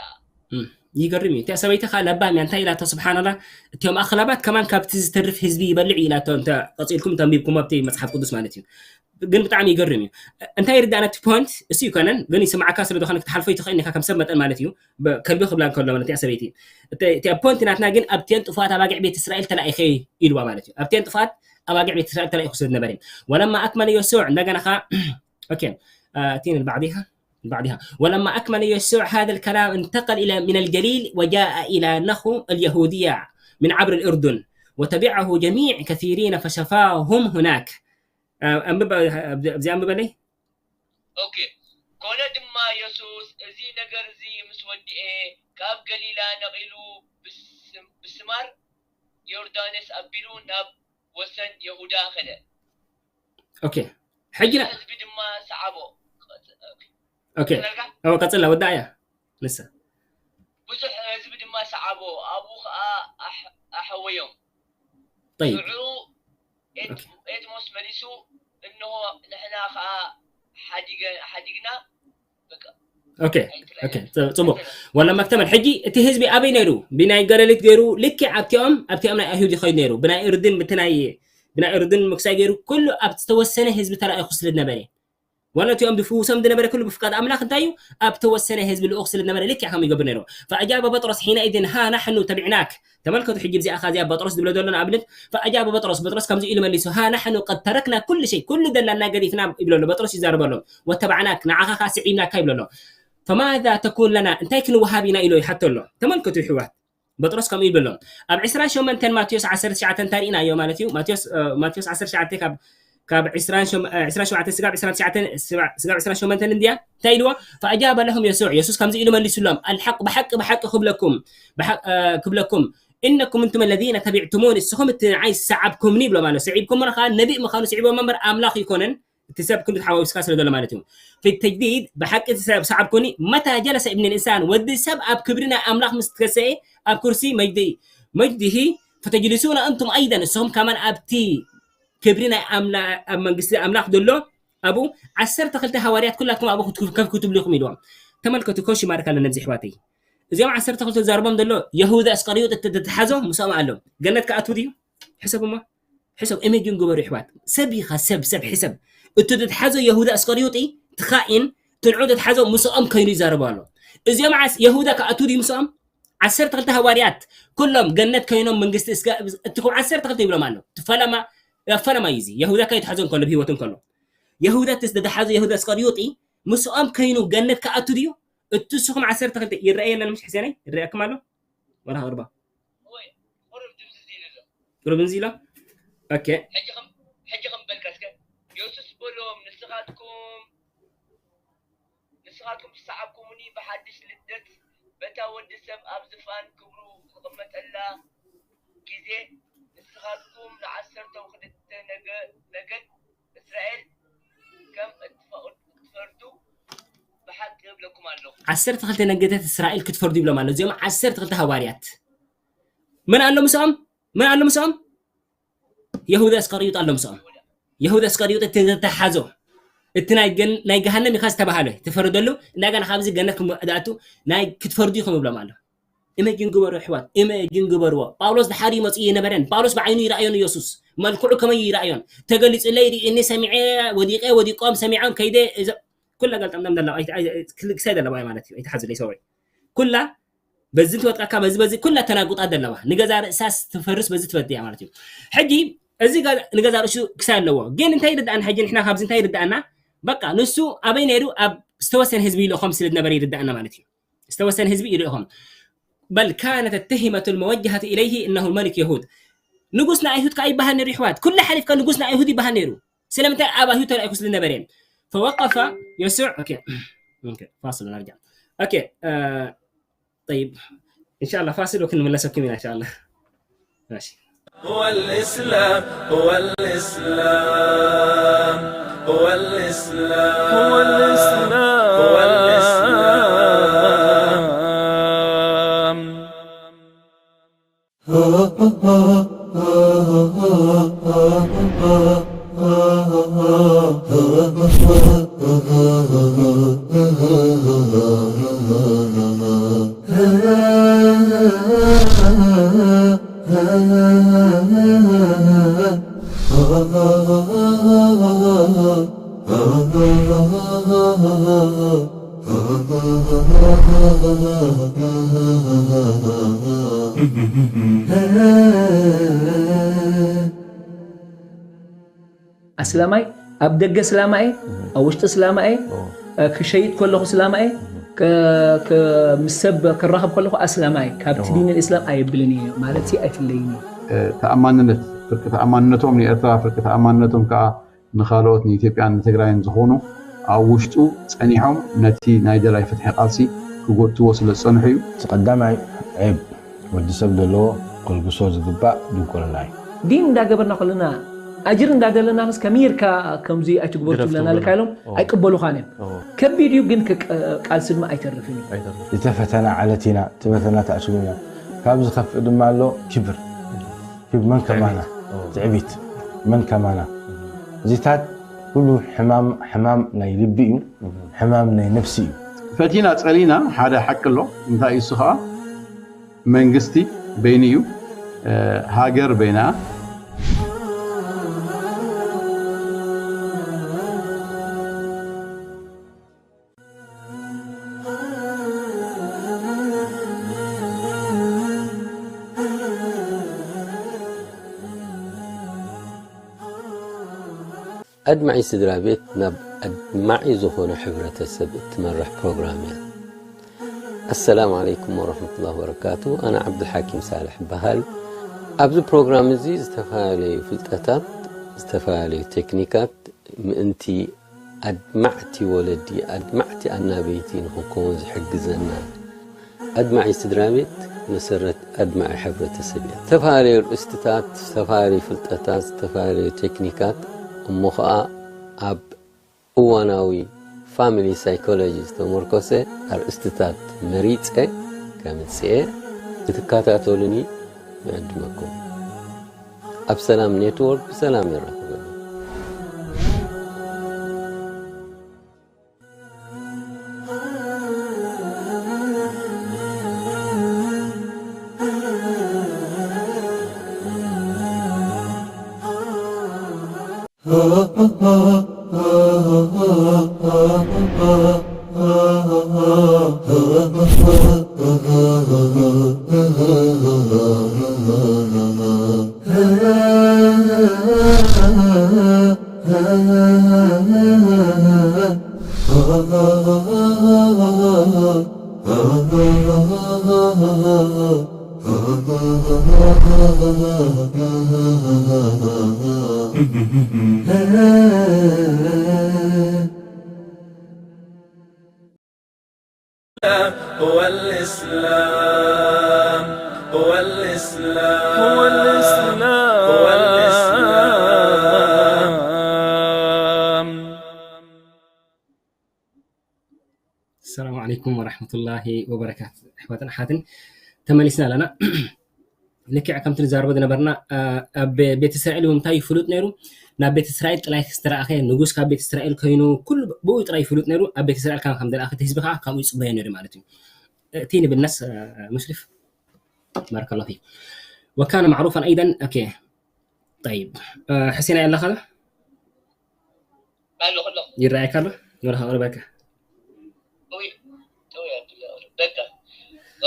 ይገርም እዩ። እቲኣ ሰበይቲ ከዓ ለባም እያ። እንታይ ኢላቶ? ስብሓንላ እቲኦም ኣኽላባት ከማን ካብቲ ዝተርፍ ህዝቢ ይበልዕ እዩ ኢላቶ። እንተ ቀፂልኩም ተንቢብኩም ኣብቲ መፅሓፍ ቅዱስ ማለት እዩ። ግን ብጣዕሚ ይገርም እዩ። እንታይ ይርዳእና እቲ ፖንት እሱ ይኮነን፣ ግን ይስማዓካ ስለ ዝኾነ ክትሓልፎ ይትኽእል ኢኻ ከም ሰብ መጠን ማለት እዩ። ብ- ከልቢ ክብላ እንከሎ ማለት እያ ሰበይቲ። እቲ እቲ ፖንት ናትና ግን ኣብቲአን ጥፉኣት ኣባጊዕ ቤት እስራኤል ተላኢኸ ኢልዋ ማለት እዩ። ኣብቲአን ጥፉኣት ኣባጊዕ ቤት እስራኤል ተላኢኹ ስለ ዝነበረ እዩ። ወለማ ኣክመለ የሱዕ እንደገና ኸዓ ኦኬ ኣቲን بعدها بعدها ولما أكمل يسوع هذا الكلام انتقل إلى من الجليل وجاء إلى نخو اليهودية من عبر الأردن وتبعه جميع كثيرين فشفاهم هناك. ኣንብብ ኣብዚ ኣንብበለይ። ኦኬ። ኮነ ድማ የሱስ እዚ ነገር እዚ ምስ ወድኤ ካብ ገሊላ ነቒሉ ብስ- ብስማር ዮርዳኖስ ኣቢሉ ናብ ወሰን የሁዳ ከደ። ኦኬ ሕጂ ና- ህዝቢ ድማ ሰዓቦ። ኦኬ ቀጽላ ወዳእያ ንሳ ብዙሕ ህዝቢ ድማ ሰዓቦ፣ ኣብኡ ኸዓ ኣሕ- ኣሕወዮም። طيب ንዑ ኤት- ኤትሞስ መሊሱ እንሆ ንሕና ኸዓ ሓዲገ- ሓዲግና በቃ ኦኬ ኦኬ ጽ- ጽቡቅ ወላ መክተመል ሕጂ እቲ ህዝቢ ኣበይ ነይሩ ብናይ ገለሊት ገይሩ ልክዕ ኣብቲኦም ኣብቲኦም ናይ ኣይሁድ ይኸይድ ነይሩ ብናይ እርድን ብቲ ናይ ብናይ እርድን ምክሳይ ገይሩ ኩሉ ኣብ ዝተወሰነ ህዝቢ ተላኢኹ ስለ ዝነበረ ወላ እቲኦም ዝፍውሶም ዝነበረ ኩሉ ብፍቃድ ኣምላኽ እንታይ እዩ ኣብ ተወሰነ ህዝቢ ልኡኽ ስለ ዝነበረ ልክዕ ከም ይገብር ነይሩ فأجاب بطرس حينئذ ها نحن تبعناك ተመልከቱ ሕጂ እዚኣ ኻዚኣ ጳጥሮስ ዝብሎ ዘሎ ንኣብነት فأجاب بطرس ጴጥሮስ ከምዚ ኢሉ መሊሱ ها نحن قد تركنا كل شيء ኩሉ ደላና ገዲፍና ይብሎ ኣሎ ጴጥሮስ ይዛረበ ኣሎ وتبعناك ንዓኻ ኸዓ ስዒብናካ ይብሎ ኣሎ فماذا تكون لنا እንታይ ክንወሃብ ኢና ኢሉ ይሓቶ ኣሎ ተመልከቱ ይሕዋት ጴጥሮስ ከምኡ ይብሎ ኣሎ ኣብ ዕስራን ሸሞንተን ማቴዎስ ዓሰርተ ትሽዓተ እንተሪእናዮ ማለት እዩ ማቴዎስ እ፣ ማቴዎስ ዓሰርተ ትሽዓተ ካብ ካብ ዕስራን ሸም- እ፣ ዕስራን ሸውዓተ ስጋብ ዕስራን ትሽዓተ ስጋብ ዕስራን ሸሞንተን እንድያ እንታይ ኢልዎ فأجاب لهم يسوع የሱስ ከምዚ ኢሉ መሊሱሎም الحق ብሓቂ ብሓቂ ክብለኩም ብሓ- እ፣ ክብለኩም إنكم أنتم الذين تبعتموني ንስኹም እቲ ንዓይ ዝሰዓብኩምኒ ይብሎም ኣሎ ስዒብኩምኒ ከዓ ነቢእ ምዃኑ ስዒቦም እምበር ኣምላኽ ይኮነን እቲ ሰብ ክንዱ ተሓዋዊስካ ስለ ዘሎ ማለት እዩ في التجديد ብሓቂ እቲ ሰብ ሰዓብኩኒ متى جلس ابن الإنسان ወዲ ሰብ ኣብ ክብሪ ናይ ኣምላኽ ምስ ተከሰኤ ኣብ ኩርሲ መጅዲ መጅድሂ فتجلسون أنتم أيضا ንስኹም ከማን ኣብቲ ክብሪ ናይ ኣምላ- ኣብ መንግስቲ ኣምላኽ ዘሎ ኣብኡ ዓሰርተ ክልተ ሃዋርያት ኩላትኩም ኣብኡ ክትኩ- ከፍ ክትብሉ ኢኹም ኢልዎም ተመልከቱ ኮሽ ይማርካ ኣለና እዚ ኣሕዋተይ እዚኦም ዓሰርተ ክልተ ዝዛረቦም ዘሎ የሁዳ እስቀርዮጥ እተተሓዞ ምስኦም ኣሎ ገነት ክኣትዉ ድዩ ሕሰብ እሞ ሕሰብ ኢሜጅን ግበሩ ኣሕዋት ሰብ ኢኻ ሰብ ሰብ ሕሰብ እቱ ተተሓዞ የሁዳ እስቀርዮጢ ትኻኢን ትንዑ ተተሓዞ ምስኦም ከይኑ ይዛረቡ ኣሎ እዚኦም ዓስ የሁዳ ክኣትዉ ድዩ ምስኦም ዓሰርተ ክልተ ሃዋርያት ኩሎም ገነት ከይኖም መንግስቲ እስከ እቲ ዓሰርተ ክልተ ይብሎም ኣሎ እቲ ፈለማ ፈለማ እዩ እዚ የሁዳ ከይትሓዞ እንከሎ ብህይወት እንከሎ የሁዳ እቲ ዝተሓዘ የሁዳ እስቀርዮጢ ምስኦም ከይኑ ገነት ክኣቱ ድዩ እቲ ንስኹም ዓሰርተ ክልተ ይረኣየና ንምሽ ሕሰነይ ይረኣየኩም ኣሎ ወላ ቅርባ ወይ ቁሩብ ድብዝዝ ኢሉ ኣሎ። ቁሩብ እንዚ ኢሎ ኦኬ ሕጂ ከም ሕጂ ከም በልካ እስከ የሱስ በሎም ንስኻትኩም ንስኻትኩም ዝሰዓብኩምኒ ብሓድሽ ልደት በታ ወዲ ሰብ ኣብ ዝፋን ክብሩ ዝቕመጠላ ግዜ ንስኻትኩም ንዓሰርተው ክልተ ነገ- ነገድ እስራኤል ከም እትፈቕድ- እትፈርዱ ብሓቂ እብለኩም ኣለኹ። ዓሰርተ ክልተ ነገደት እስራኤል ክትፈርዱ ይብሎም ኣሎ እዚኦም ዓሰርተ ክልተ ሃዋርያት መን ኣሎ ምስኦም መን ኣሎ ምስኦም የሁዳ እስቀርዩጥ ኣሎ ምስኦም የሁዳ እስቀርዩጥ እቲ ዝተሓዞ እቲ ናይ ገን- ናይ ገሃነም ኢኻ ዝተባሃለ ትፈርደሉ እንዳገና ካብዚ ገነት ክም- ዝኣቱ ናይ ክትፈርዱ ኢኹም ይብሎም ኣሎ ኢሜጅን ግበሩ ኣሕዋት ኢሜጅን ግበርዎ ጳውሎስ ድሓር ይመፅኡ የነበረን ጳውሎስ ብዓይኑ ይረኣዮን ኢየሱስ መልክዑ ከመይ ይረኣዮን ተገሊፁለይ ርኢኒ ሰሚዐ ወዲቀ ወዲቆም ሰሚዖም ከይደ እዞ ኩላ ገልጠምጠም ዘለዋ ኣይተ- ኣይ- ክሳይ ዘለዋ ማለት እዩ ኣይተሓዝለይ ሰውዒ ኩላ በዚ ትወጥቀካ በዚ በዚ ኩላ ተናጉጣ ዘለዋ ንገዛ ርእሳስ ትፈርስ በዚ ትፈት እያ ማለት እዩ ሕጂ እዚ ገ- ንገዛ ርእሱ ክሳይ ኣለዎ ግን እንታይ ይርዳእና ሕጂ ንሕና ካብዚ እንታይ ይርዳእና በቃ ንሱ ኣበይ ነይሩ ኣብ ዝተወሰነ ህዝቢ ይልእኾም ስለ ዝነበረ ይርዳእና ማለት እዩ ዝተወሰነ ህዝቢ እዩ ኢኹም። በል ካነት ተሂመቱ ልመወጀሃት ኢለይህ እነሁ መሊክ የሁድ። ንጉስ ንኣይሁድ ከዓ ይበሃል ነይሩ ይሕዋት። ኩሉ ሓሊፍካ ንጉስ ንኣይሁድ ይበሃል ነይሩ። ስለምንታይ ኣብ ኣይሁድ ተላኢኹ ስለ ነበረ። ፈወቀፈ የሱዕ። ኦኬ። ኦኬ፣ ፋስል ነርጃ። ኦኬ፣ አ፣ ጠይብ። ኢንሻአላህ ፋስል ወክን መለሰኩም ኢና ኢንሻአላህ። ماشي. هو الإسلام، هو الإسلام، هو الإسلام، هو الإسلام، هو الإسلام. ኣስላማይ ኣብ ደገ ስላማኤ፣ ኣብ ውሽጢ ስላማኤ፣ ክሸይጥ ከለኹ ስላማኤ፣ ምስ ሰብ ክራኸብ ከለኹ ኣስላማይ ካብቲ ዲን ልእስላም ኣየብልን እየ ማለት ሲ ኣይፍለይን እዩ። ተኣማንነት፣ ፍርቂ ተኣማንነቶም ንኤርትራ፣ ፍርቂ ተኣማንነቶም ከዓ ንኻልኦት ንኢትዮጵያን ንትግራይን ዝኾኑ ኣብ ውሽጡ ጸኒሖም ነቲ ናይ ደላይ ፍትሒ ቃልሲ ክጎትዎ ስለ ዝጸንሑ እዩ። እቲ ቀዳማይ ዔብ ወዲ ሰብ ዘለዎ ከልግሶ ዝግባእ ድንቁርና እዩ። ዲን እንዳገበርና ከለና ኣጅር እንዳደለና ምስ ከመይ ጌርካ ከምዚ ኣይትግበሩ ትብለና ኣለካ ኢሎም ኣይቅበሉኻን እዮም። ከቢድ እዩ ግን ቃልሲ ድማ ኣይተርፍን እዩ። ዝተፈተና ዓለት ኢና፣ ዝተፈተና ታዕስቡ ኢና። ካብ ዝኸፍእ ድማ ኣሎ ክብር። ክብ መን ከማና ትዕቢት መን ከማና እዚታት ኩሉ ሕማም ሕማም ናይ ልቢ እዩ። ሕማም ናይ ነፍሲ እዩ። ፈቲና ጸሊና ሓደ ሓቂ ኣሎ። እንታይ እሱ ኸዓ መንግስቲ በይኑ እዩ። ሃገር በይና። ኣድማዒ ስድራ ቤት ናብ ኣድማዒ ዝኾነ ሕብረተሰብ እትመርሕ ፕሮግራም እያ። ኣሰላሙ ዓለይኩም ወረሕመቱላሂ ወበረካቱ። ኣነ ዓብዱልሓኪም ሳልሕ እበሃል። ኣብዚ ፕሮግራም እዚ ዝተፈላለዩ ፍልጠታት፣ ዝተፈላለዩ ቴክኒካት ምእንቲ ኣድማዕቲ ወለዲ፣ ኣድማዕቲ ኣናበይቲ ንኽንከውን ዝሕግዘና። ኣድማዒ ስድራ ቤት መሰረት ኣድማዒ ሕብረተሰብ እያ። ዝተፈላለዩ ኣርእስትታት፣ ዝተፈላለዩ ፍልጠታት፣ ዝተፈላለዩ ቴክኒካት እሞ ኸዓ ኣብ እዋናዊ ፋሚሊ ሳይኮሎጂ ዝተመርኮሰ ኣርእስትታት መሪጸ ከምጽኤ ክትከታተሉኒ ይዕድመኩም። ኣብ ሰላም ኔትወርክ ብሰላም የራኽበና። هو الإسلام، هو الإسلام، هو الإسلام، هو الإسلام. السلام عليكم ورحمة الله وبركاته. ኣሕዋትን ኣሓትን ተመሊስና ኣለና። ልክዕ ከምቲ ንዛረቦ ዝነበርና ኣብ ቤት እስራኤል እውን እንታይ ፍሉጥ ነይሩ? ናብ ቤት እስራኤል ጥራይ ዝተረኣኸ ንጉስ ካብ ቤት እስራኤል ኮይኑ ኩሉ ብኡ ጥራይ ፍሉጥ ነይሩ። ኣብ ቤት እስራኤል ካብ ከም ደለኣኸ እቲ ህዝቢ ከዓ ካብኡ ይፅበዮ ነይሩ ማለት እዩ። እቲ ንብነስ ሙሽሪፍ ባረከላሁ ፊክ ወካነ ማዕሩፋን ኣይደን። ኦኬ ጠይብ፣ ሕሴን ኣለኻ? ኣለኹ ኣለኹ። ይረኣየካ ኣሎ? ንረኻ ቅርበካ። እውይ፣ እውይ፣ ኣዱላ፣ በቃ።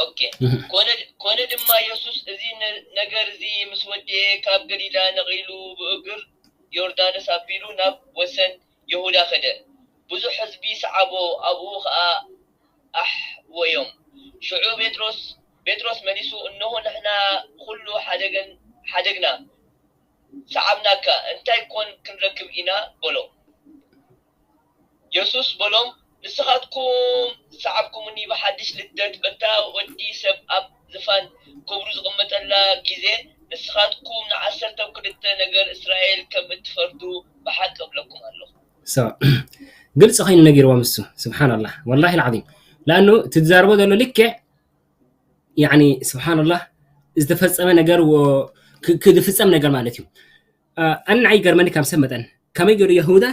ኦኬ። እህ። ኮነ፣ ኮነ ድማ የሱስ፣ እዚ ነ-፣ ነገር እዚ ምስ ወድኤ፣ ካብ ገሊላ ነቒሉ ብእግር ዮርዳኖስ ኣቢሉ ናብ ወሰን ይሁዳ ኸደ። ብዙሕ ህዝቢ ሰዓቦ፣ ኣብኡ ኸኣ ኣሕወዮም። ጴጥሮስ ጴጥሮስ መሊሱ፣ "እንሆ ንሕና ኩሉ ሓደገን-፣ ሓደግና፣ ሰዓብናካ፣ እንታይ ኮን ክንረክብ ኢና?" በሎ። የሱስ በሎም፣ "ንስኻትኩም ዝሰዓብኩምኒ ብሓድሽ ልደት፣ በታ ወዲ ሰብ ኣብ ዝፋን ክብሩ ዝቕመጠላ ግዜ፣ ንስኻትኩም ንዓሰርተ ክልተ ነገር እስራኤል ከም እትፈርዱ ብሓቂ እብለኩም ኣለኹ።" So፣ ግልፂ ኮይኑ ነጊርዎም እሱ። ስብሓንላህ፣ ወላሂ ልዓዚም። ለኣኑ እቲ ዝዛረቦ ዘሎ ልክዕ፣ ያኒ፣ ስብሓንላህ፣ ዝተፈጸመ ነገር ወ-፣ ክ-፣ ክድፍጸም ነገር ማለት እዩ። አ፣ ኣነ ንዓይ ይገርመኒ ካብ ሰብ መጠን። ከመይ ገይሩ የሁዳ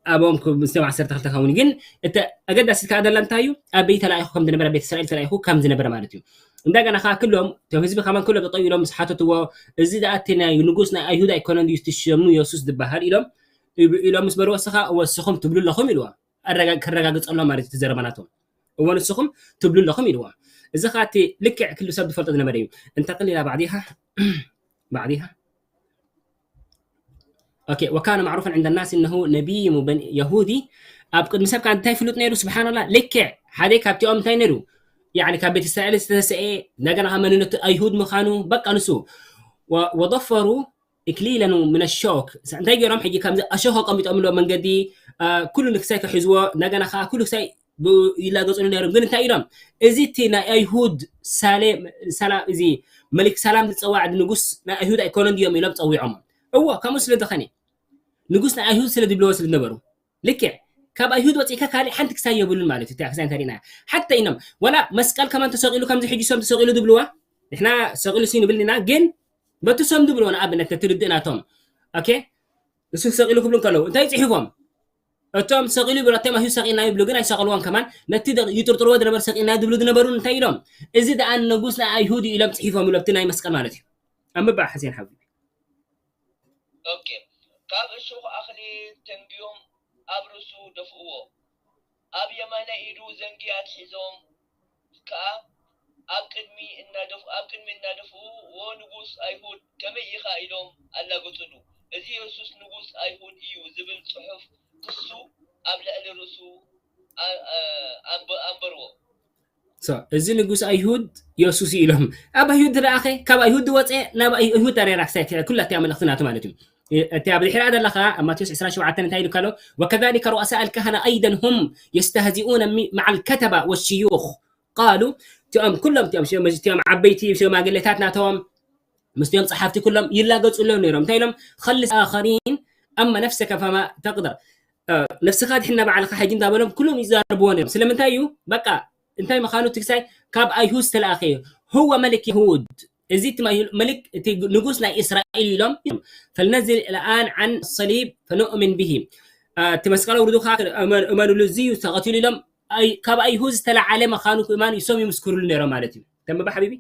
ኣብኦም ክ-፣ ምስቶም ዓሰርተ ክልተ ከውን፣ ግን እቲ ኣገዳሲ ከኣ ደላ እንታይ እዩ? ኣበይ ተላኢኹ ከም ዝነበረ፣ ቤት እስራኤል ተላኢኹ ከም ዝነበረ ማለት እዩ። እንደገና ከኣ ክሎም፣ እቶም ህዝቢ ከማን ክሎም ጠጠው ኢሎም ምስ ሓተትዎ፣ "እዚ ደኣ እቲ ናይ ንጉስ ናይ ኣይሁድ ኣይኮነን ድዩ እቲ ሽሙ የሱስ ዝበሃል?" ኢሎም፣ ኢብ-፣ ኢሎም ምስ በልዎ፣ "እስኻ እወ ንስኹም ትብሉ ኣለኹም" ኢልዎም። ኣረጋ-፣ ከረጋግጸሎም ማለት እዩ እቲ ዘረባ ናቶም። "እወ ንስኹም ትብሉ ኣለኹም" ኢልዎም። እዚ ከኣ እቲ ልክዕ ክሉ ሰብ ዝፈልጦ ዝነበረ እዩ። እንተቅል ኢላ ባዕዲኻ፣ ባዕዲኻ። ኦኬ፣ "وكان معروفا عند الناس أنه نبي مبن-، يهودي." ኣብ ቅድሚ ሰብ ከኣ እንታይ ፍሉጥ ነይሩ? ስብሓንላህ፣ ልክዕ ሓደ ካብቲኦም እንታይ ነይሩ? ያኒ ካብ ቤት እስራኤል ዝተሰኤ፣ እንደገና ከኣ መንነቱ ኣይሁድ ምዃኑ፣ በቃ ንሱ። "و-، وضفروا إكليلا من الشوك." ሳ-፣ እንታይ ገይሮም? ሕጂ ከምዚ ኣሾኽ ኣቐሚጦምሉ መንገዲ፣ አ፣ ኩሉ ንክሳይ ክሕዝዎ፣ እንደገና ከኣ ኩሉ ክሳይ ብ-፣ ይላገጹሉ ነይሮም። ግን እንታይ ኢሎም? "እዚ እቲ ናይ ኣይሁድ ሳሌ-፣ ሰላ-፣ እዚ መሊክ ሰላም ዝጸዋዕ ንጉስ ናይ ኣይሁድ ኣይኮነን ድዮም?" ኢሎም ጸዊዖም። እዎ፣ ከምኡ ስለ ዝኾነ፣ ንጉስ ናይ ኣይሁድ ስለ ዝብልዎ ስለ ዝነበሩ፣ ልክዕ ካብ ኣይሁድ ወጺእካ ካልእ ሓንቲ ክሳይ የብሉን ማለት እዩ። እታ ክሳይ እንተሪእና፣ ሓታ ኢኖም፣ ወላ መስቀል ከማን ተሰቂሉ፣ ከምዚ ሕጂ ሶም ተሰቂሉ ዝብልዋ፣ ንሕና ሰቂሉ ሲ ንብል ኢና፣ ግን በቲ ሶም ዝብልዎ፣ ንኣብነት ነቲ ርድእ ናቶም፣ ኦኬ፣ እሱ ሰቂሉ ክብሉ እንከለዉ፣ እንታይ ጽሒፎም? እቶም ሰቂሉ ይብሉ፣ እቶም ኣይሁድ ሰቂልና ይብሉ፣ ግን ኣይሰቀልዎን ከማን፣ ነቲ ደ-፣ ይጥርጥርዎ ዝነበሩ ሰቂልና ዝብሉ ዝነበሩ እንታይ ኢሎም? "እዚ ደኣ ንጉስ ናይ ኣይሁድ" ኢሎም ጽሒፎም ኢሎም፣ እቲ ናይ መስቀል ማለት እዩ። ኣንብባ ሓሴን ሓቢቢ። ኦኬ። ካብ እሾኽ ኣኽሊል ተንብዮም ኣብ ርእሱ ደፍእዎ። ኣብ የማናይ ኢዱ ዘንጊ ኣትሒዞም ከኣ ኣብ ቅድሚ እናደፍ-፣ ኣብ ቅድሚ እናደፍኡ፣ "ዎ ንጉስ ኣይሁድ፣ ከመይ ኢኻ?" ኢሎም ኣላገጹሉ። "እዚ የሱስ ንጉስ ኣይሁድ እዩ" ዝብል ጽሑፍ ክሱ ኣብ ልዕሊ ርእሱ ኣ-፣ ኣ-፣ ኣንበ-፣ ኣንበርዎ። So፣ "እዚ ንጉስ ኣይሁድ የሱስ እዩ" ኢሎም። ኣብ ኣይሁድ ዝለኣኸ፣ ካብ ኣይሁድ ዝወፀ፣ ናብ ኣይ-፣ ኣይሁድ ዳሬራ ክሳይ፣ ኩላ እቲኣ መልእኽቲ ናቱ ማለት እዩ። እቲኣ ብድሕሪኣ ዘላ ኸዓ ኣብ ማቴዎስ ዕስራን ሸውዓተን እንታይ ኢሉ ካሎ? "وكذلك رؤساء الكهنة أيضا هم يستهزئون م-، مع الكتبة والشيوخ." قالوا، እቲኦም ኩሎም እቲኦም ሸ-፣ እቲኦም ዓበይቲ ሽማግሌታት ናቶም፣ ምስቲኦም ጸሓፍቲ ኩሎም ይላገጹሎም ነይሮም። እንታይ ኢሎም? "خلص آخرين، أما نفسك فما تقدر." እ፣ ነፍስኻ ድሕና ባዕልኻ ሕጂ እንዳበሎም ኩሎም ይዛረብዎ ነይሮም። ስለምንታይ እዩ? በቃ፣ እንታይ ምዃኑ ትግሳይ ካብ ኣይሁድ ዝተላእኸ እዩ። "هو ملك يهود." እዚ እቲ ማይ-፣ መሊክ፣ እቲ ንጉስ ናይ እስራኤል ኢሎም። "فلننزل الآن عن الصليب فنؤمن به." እ፣ እቲ መስቀል ኣውርዱ ከዓ እመን-፣ እመኑሉ፣ እዚ እዩ ተቐቲሉ ኢሎም። ኣይ-፣ ካብ ኣይሁድ ዝተላዓለ ምዃኑ ክእማን እሶም ይምስክሩሉ ነይሮም ማለት እዩ። ተንብባ ሓቢቢ?